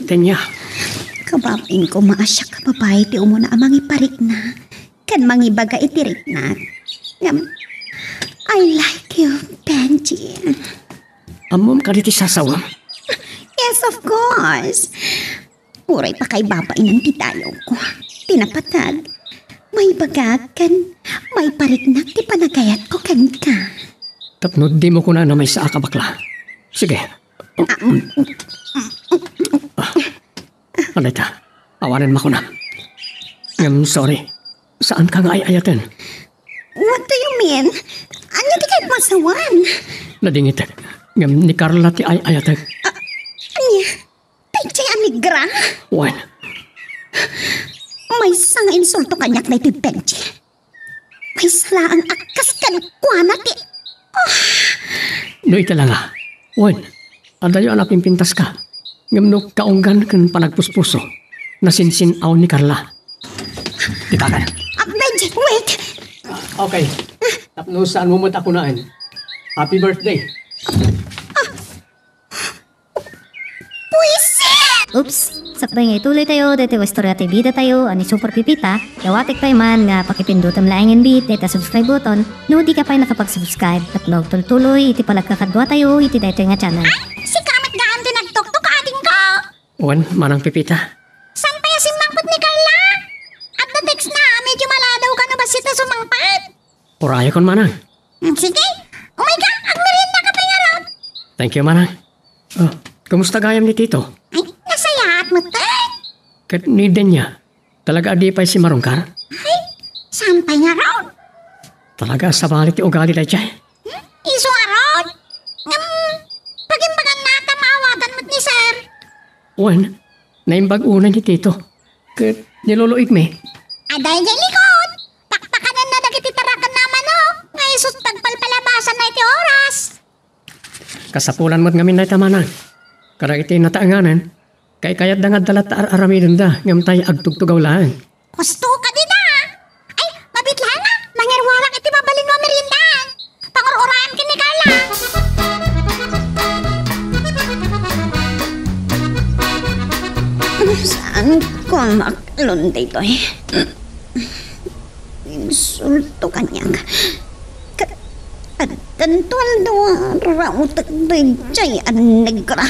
Denya. Kababain koma a siak a babai ti umuna a mangipariknak ken mangibaga iti riknak. Ngem, I like you, Benji. Ammom kadi ti sasawem? Yes, of course. Uray pakaibabainan ti dayawko, ti napateg, maibagak ken maipariknak ti panagayatko kenka. Tapno dimo kunana maysa a kabakla. Sige. Ah, mm, mm, mm, mm. Ah, ano ita? Awanen makuna. Ngem sorry. Saanka nga ay-ayaten? What do you mean? Ania ti kayatmo a sawen? Nadingitek. Ngem ni Carla ti ay-ayatek. Ah, ania? Daydiay a negra? Wen. Maysa nga insulto kaniak daytoy Benji. Maysa laeng a kas kenkuana ti, ah! No ita la nga, wen, adayo a napimpintaska. Ngem no kaunggan ken panagpuspuso, nasinsin-aw ni Carla. Ditakan. Ah, Benji, wait! Okay. Tapno saanmo met a kunaen, "Happy birthday." Buisit! Oops! Sakbay nga ituloytayo daytoy a istorya ti bidatayo a ni Super Pipita, dawatek pay man nga pakipindutem laeng inbit dayta subscribe button no dika pay nakapag-subscribe tapno agtultuloy iti panagkakaduatayo iti daytoy nga channel. Ay, sika met gayam ti nagtuktok, adingko! Wen, Manang Pipita. Saan pay a simmangpet ni Carla? Adda text na, medyo maladaw ka no bassit a sumangpet. Urayakon, Manang. Mm, sige. Umayka, agmeriendaka pay ngarud. Thank you, Manang. Ah, kumusta gayam ni Tito? Ay, nasayaat met, eh. Ket ni Denya, talaga a di pay simmarungkar? Ay, saan pay ngarud? Talaga a sabali ti ugali daydiay. Hmm? Isu ngarud? Ngem, pagimbaganna ta maawatan met ni Sir. Wen, naimbag unay ni Tito. Ket ni Lolo Igme. Adda idiay likod. Pakpakanenna dagiti tarakenna a manok nga isu ti agpalpalabasanna iti oras. Kasapulan met ngamin dayta, Manang. Kadagiti nataenganen, kaykayatda nga adda latta ar-aramidenda, ngem tay agtugtugaw laeng. Husto kadi da! Ay, mabiit laeng a, mangiruarak iti mabalinmo a meriendaan. Pangur-urayam ken ni Carla. Saanko a maaklon daytoy. Insulto kaniak. Ket addanto aldaw a rautek daydiay a negra.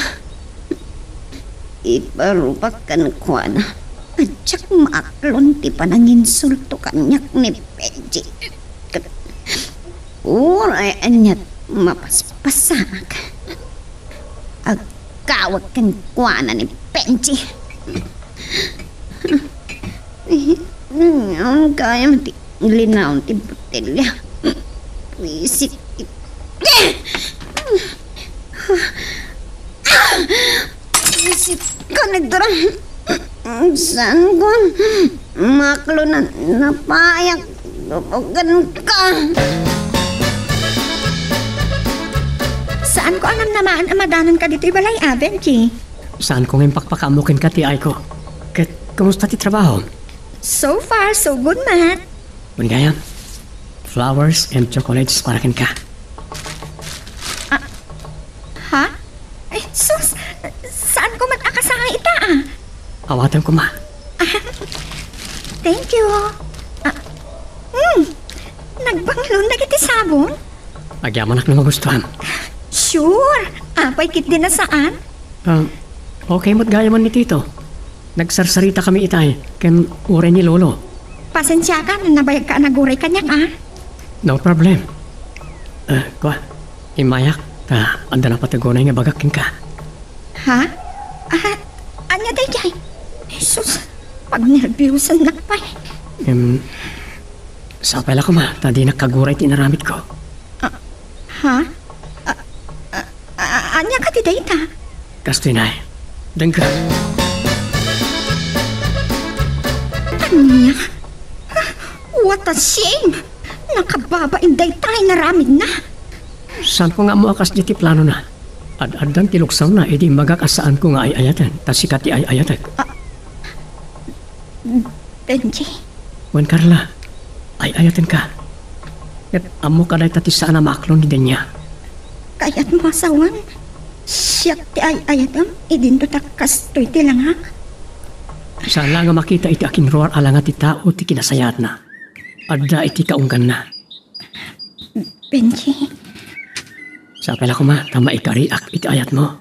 Iparubak kenkuana a diak maaklon ti pananginsulto kaniak ni Benji. Ket uray ania ti mapaspasamak, agkawek kenkuana ni Benji. Ngem gayam ti linaon ti botelya. Buisit. Buisit ka, negra. Saanko a maaklon a napayak. Dubogenka. Saanko a namnamaen a madanonka ditoy balay, a, Benji. Saanko nga impakpakaammo kenka ti ayko. Ket kumusta ti trabaho? So far, so good, Matt. Wen gayam, flowers and chocolates para kenka. Ah, ha? Ay, sus! Saanko met a kasangay ita, a? Awatem koma. Ah, thank you. Ah, hmm, nagbanglon dagiti sabong? Agyamanak no magustuam. Sure! Apay ketdi a saan? Ah, okay met gayam ni Tito. Nagsarsaritakami itay, ken uray ni Lolo. Pasensiaka no nabayagka a naguray kaniak, a? No problem. Ah, kua, immayak, ta adda napateg unay nga ibagak kenka. Ha? Ah, ania daydiay? Jesus, pagnerbiusannak pay. Em, sapay la koma, ta dinak kaguray ti inaramidko. Ah, ha? Ah, ah, ania kadi dayta? Kastoy, nay. Dengka. Nia? What a shame! Nakababain dayta inaramidna. Saanko nga ammo a kasdi ti planona. Ad-addan ti luksawna idi imbagak a saanko nga ay-ayaten, ta sika ti ay-ayatek. Ah, Benji. Wen, Carla, ay-ayatenka. Ket ammok a dayta ti saan a maaklon ni Denia. Kayatmo a sawen, siak ti ay-ayatem idinto ta kastoy ti langak? Saan la nga makita iti akinruar a langa ti tao ti kinasayaatna. Adda iti kaungganna. Benji. Sapay la koma ta maikariak iti ayatmo.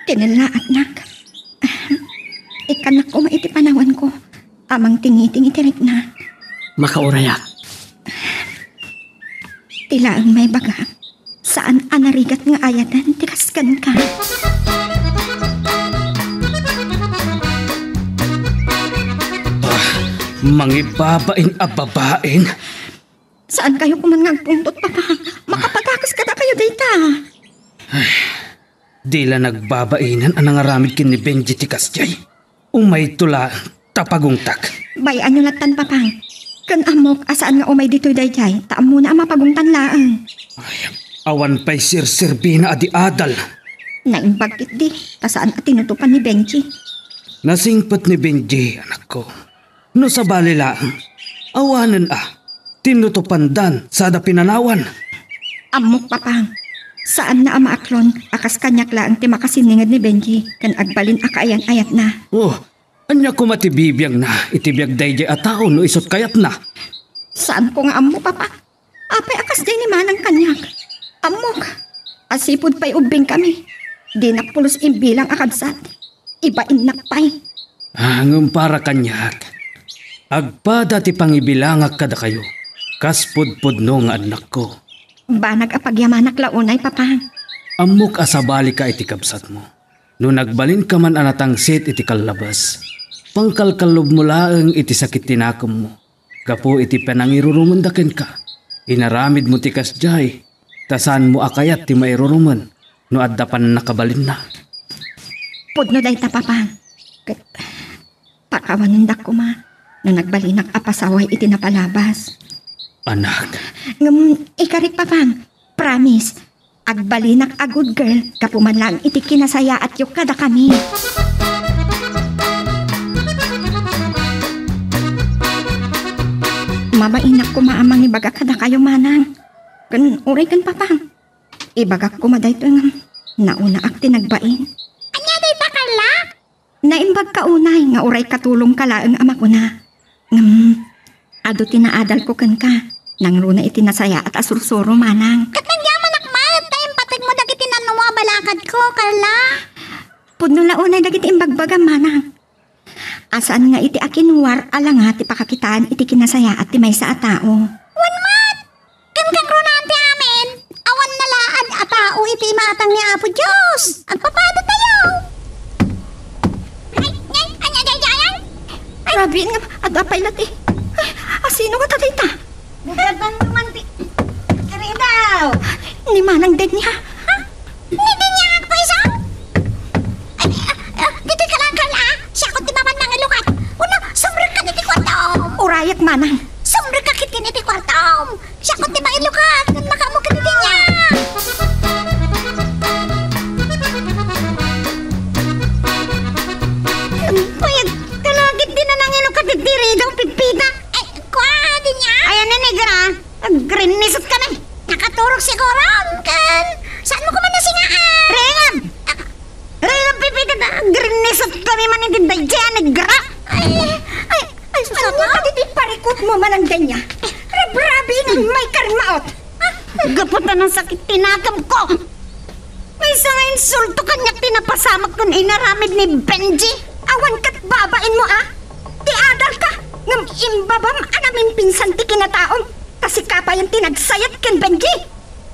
Tinellaatnak. Ikkannak koma iti panawanko a mangtingiting iti rikna. Makaurayak. Ti laeng maibaga, saan a narigat nga ayaten ti kas kenka. Ah, mangibabain a babaen. Saankayo koman nga agpungtot, Papa. Makapagakes kadakayo dayta. Di la nagbabainen a nangaramid ken ni Benji ti kasdiay. Umayto la ta pagungtak. Bay-anyo lattan, Papang. Ken ammok a saan nga umay ditoy daydiay, ta ammona a mapagungtan laeng. Ay, awan pay serserbina a di adal. Naimbag ketdi, ta saan a tinutopan ni Benji. Nasingpet ni Benji, anakko. No sabali laeng, awanen a, tinutopandan sada pinanawan. Ammok, Papang. Saanna a maaklon a kas kaniak laeng ti makasinninged ni Benji ken agbalin a kaayan-ayatna. Oh, ania koma ti bibiagna iti biag daydiay a tao no isut' kayatna? Saanko nga ammo, Papa. Apay a kasdiay ni Manang kaniak? Ammok, asipud pay ubbingkami. Dinak pulos imbilang a kabsat. Ibainnak pay. Ah, ngem para kaniak, agpada ti pangibilangak kadakayo, kas pudpudno nga annakko. Banag a pagyamanak la unay, Papa. Ammok a sabalika iti kabsatmo. No nagbalinka man a natangsit iti kallabes, pangkalkallobmo laeng iti sakit ti nakemmo. Gapu iti panangirurumenda kenka, inaramidmo ti kasdiay, ta saanmo a kayat ti mairurumen no adda pannakabalinna. Pudno dayta, Papa. Ket pakawanendak koma no nagbalinak a pasaway iti napalabas. Anak. Ngem ikarik, Papa. Promise. Agbalinak a good girl gapu man laeng iti kinasayaatyo kadakami. Mabainak koma a mangibaga kadakayo, Manang. Ken uray ken Papang. Ibagak koma daytoy ngem naunaak ti nagbain. Ania dayta, Carla? Naimbagka unay nga uray katulongka laeng a makuna. Ngem, adu ti naadalko kenka. Nangruna iti nasayaat a sursuro, Manang. Ket nagyamanak met ta impategmo dagiti nannumo a balakadko, Carla. Pudno la unay dagiti imbagbagam, Manang. A saan nga iti akinruar a langa ti pakakitaan iti kinasayaat ti maysa a tao. Wen met! Ken kangrunaan ti amin, awan nalaad a tao iti imatang ni Apo Dios. Agpapadatayo. Ay, ay, ay, ay, ay, ay, ay. Ay. Rabiin nga, adda pay la ti. Ay, asino nga tatayta? Bukadan naman ti karidaw. Ni Manang Denia. Ha? Ni Denia agpayso? Ay, ah, ah, ditoy ka lang, Carla. Siak ti mapan mangilukat. Uno, sumrekka ditoy kuartom. Urayek, Manang. Sumrekka ketdin iti kuartom. Siak ti mangilukat. Ngem makaammo ketdi Denia. Payag ka la ketdi a nangilukat iti ridaw, Pepita. Ay, kua, Denia. Ayan ni Negra. Agrinniset ka na. Nakaturog siguro, ken saanmo koma nasingaan? Ringab! Ah. Ringab, Pepita, ta agrinniset kami man iti daydiay a Negra. Ay, ay, ay, sus, ania kadi ti parikutmo, Manang Denia? Rabrabi nga may karimmaot. Gapu ta nasakit ti nakemko. Maysa nga insulto kaniak ti napasamak ken inaramid ni Benji. Awan ket babainmo, a? Ti adalka, ngem imbabam a namimpinsan ti kinataom, ta sika payen ti nagsayat ken Benji.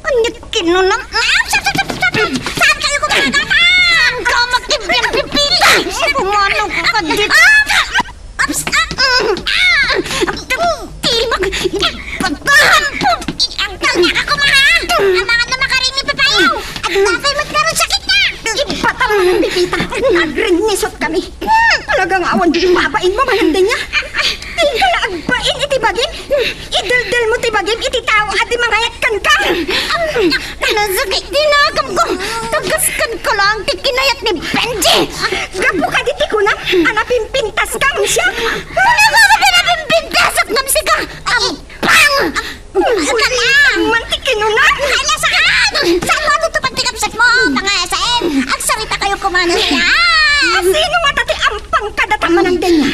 Ania't kinunam? Ah, sap, sap, sap, sap, sap! Saankayo gumagatan? Saanka makibiyang pipili? Kumano ka dito? Ah! Ups! Ah! Mm! Ah! Tibag! Pagkahampog! Ang tangka ka kumaha! Ang mga na makaring ni Papayo! At bakay mo't karon sakit na! Ibatam mo ng pipita! Nagrinis Sut kami. Talaga nga awan babain mo, Manang Denia. Dika la agbain iti bagim. Ideldel mo ti bagim iti tao a di mangayat kenka. Nasakit ti nakamko. Tagaskan ko lang ti kinayat ni Benji. Gapu kadi ti kunam a napimpintaskam siya. Talaga nga pinapimpintasak ngem sika. Ampang! Uy, man ti kinuna. Hala, saan? Saan mo natutupad ti kabsat mo? Pangasim! Agsarita kayo kumano siya! Asino nga ta ti ampang kadata, Manang Denia?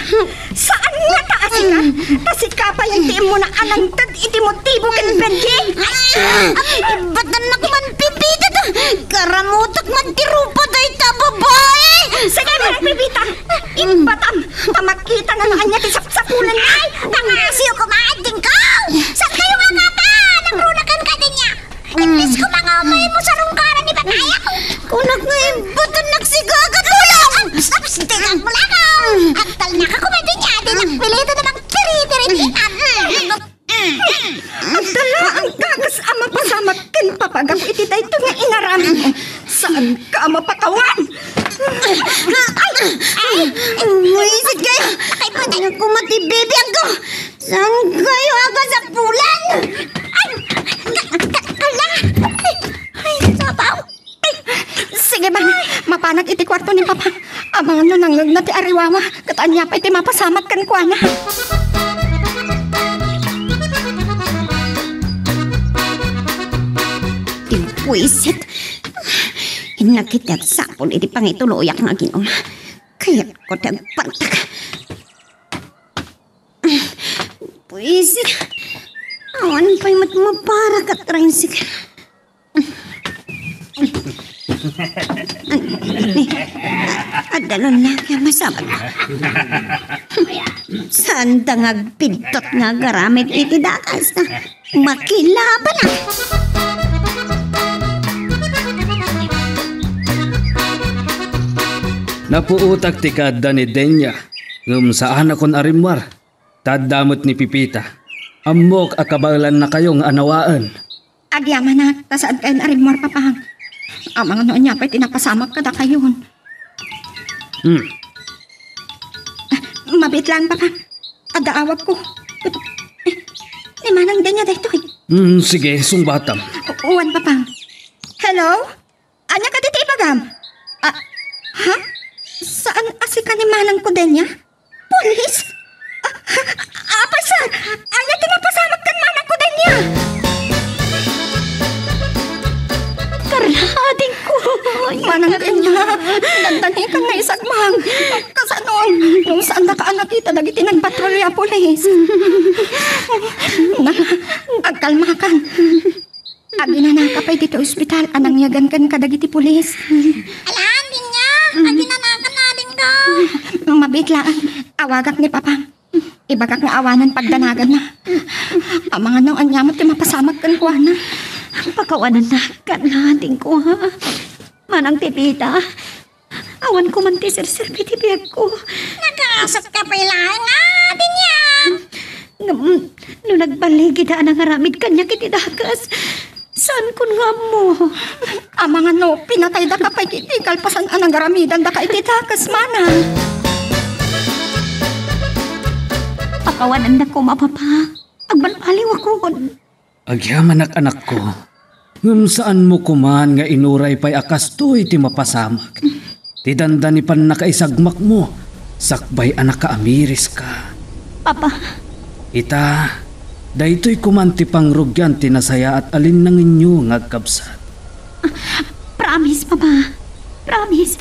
Saan nga ta a sika? Ta sika pay ti immuna a nangted iti motibo ken Benji? Ibatannako man, Pepita, ta karamutak man ti rupa dayta babai! Sige, Manang Pepita! Ibatam! Ta makita na no ania ti sapsapulan. Ay, pangasiw ko, maading ko! Saan kayo nga kapa? Nagrunakan ka din niya! Imbes ko mga umay mo sa rungkaran ni Bataya. Kunak nga imbatan nagsika ka tulong! Ups, ups, tingnan mo lang, oh! Agtal na ka kumadin niya, di nagpilito na bang tiri-tiri di. Agdala ang dagas a mapasamak ken papa gapu iti daytoy nga inaramidmo. Saanka a mapakawan? Ay! Ay! Buisit kayo! Nakaipat, ay! Naku, mati, baby, anggo! Saan kayo agasapulan? Ay! Ka-, ka-, kala! Ay! Ay! Sabaw! Ay! Sige, man. Mapanak iti kwarto ni Papa. Amangan no nangngegna ti ariwawa, ket ania pay ti mapasamak kenkuana. Ti buisit. Innak iti agsapul iti pangituloyak nga aginum. Kayatko ti agpantak. Buisit. Awan pay met maparak a tricycle. Adda lang nga masamak. Saanda nga agpidtot nga agaramid iti dagas. Makilaban a. Napuotak ti kaadda ni Denia, ngem saanakon a rimmuar. Ta adda met ni Pepita. Ammok a kabaelannakayo nga anawaen. Agyamanak, ta saankayon a rimmuar, Papang. Amangan no ania pay ti napasamak kadakayon. Hmm. Ah, mabiit lang, Papang. Adda awagko. Eh, ni Manang Denia daytoy. Hmm, sige, sungbatam. U-, uwan, Papang. Hello? Ania kadi ti ibagam? Ah, ha? Saan a sika ni Manang ko, Denia? Pulis? Ah, ah, apay, sir? Ania ti napasamak ken Manang ko, Denia? Karla, adingko. Manang Denia, dandanikam nga isagmang. Kasano? No saandaka a nakita dagiti nagpatrolya a pulis. Na, agkalmakan. Aginanaka pay ditoy ospital a nangyagan ken kadagiti pulis. Alaan, Denia! Aginanakan na, Dingko! Mabiit laeng. Awagak ni Papa. Ibagak nga awanan pagdanaganna. Amangan no ania met ti mapasamak kenkuana. Pakawanannak, Karla, Dingko, ha? Manang Pepita, awan ko man ti serserbi ti biagko. Nagasatka pay laeng, Denia. Ngem, no nagballigida a nangaramid kaniak iti dakas, saankon nga ammo. Amangan no pinataydaka pay iti kalpasan a nangaramidandaka iti dakas, Manang. Pakawanannak koma, Papa. Agbalbaliwakon. Agyamanak, anakko, ngem saanmo koman nga inuray pay a kastoy ti mapasamak. Ti dandani pannakaisagmakmo, sakbay a nakaamiriska. Papa. Ita, daytoy koman ti pangrugian ti nasayaat a linnangenyo nga agkabsat. Promise, Papa. Promise.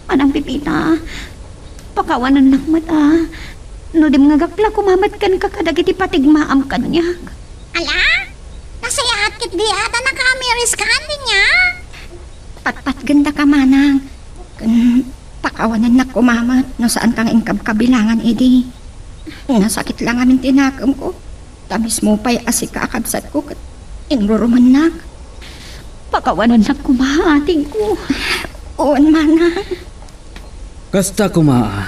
Manang Pepita, pakawanannak met a. No dimngegak la koma met kenka kadagiti patigmaam kaniak. Ala? Nasayaat ketdi a ta nakaamiris ka, Denia? Patpatgendaka, Manang. Ken pakawanannak koma met no saanka nga inkabkabilangan idi. Nasakit la ngamin ti nakemko. Ta mismo pay a sika a kabsatko ket ingrurumannak. Pakawanannak koma, adingko. Wen, Manang. Kasta koma a,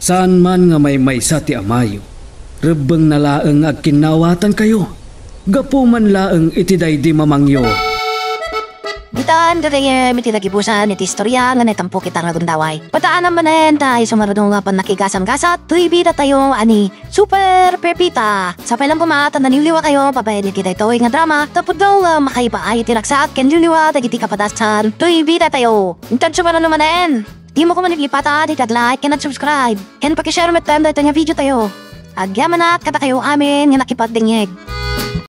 saan man nga maymaysa ti amayo, rebbengna laeng nga agkinnaawatankayo, gapu man laeng iti daydi mamangyo. Ditan gagayyem iti nagibusan iti istorya nga naitampo kita nga gundaway. Padaanam manen ta isu nga rudong nga pannakigasam-gasat toy bidatayo a ni Super Pepita. Sapay lang koma ta naliwliwatayo babaen iti daytoy nga drama tapno nga makaibaay iti ragsak ken liwliwa dagiti kapadasan toy bidatayo. Intan sumarano manen, dimo koma maglipata iti ag-like ken ag-subscribe ken paki-share metten daytoy nga video tayo. Agyamanak kadakayo amin nga nakipagdengngeg.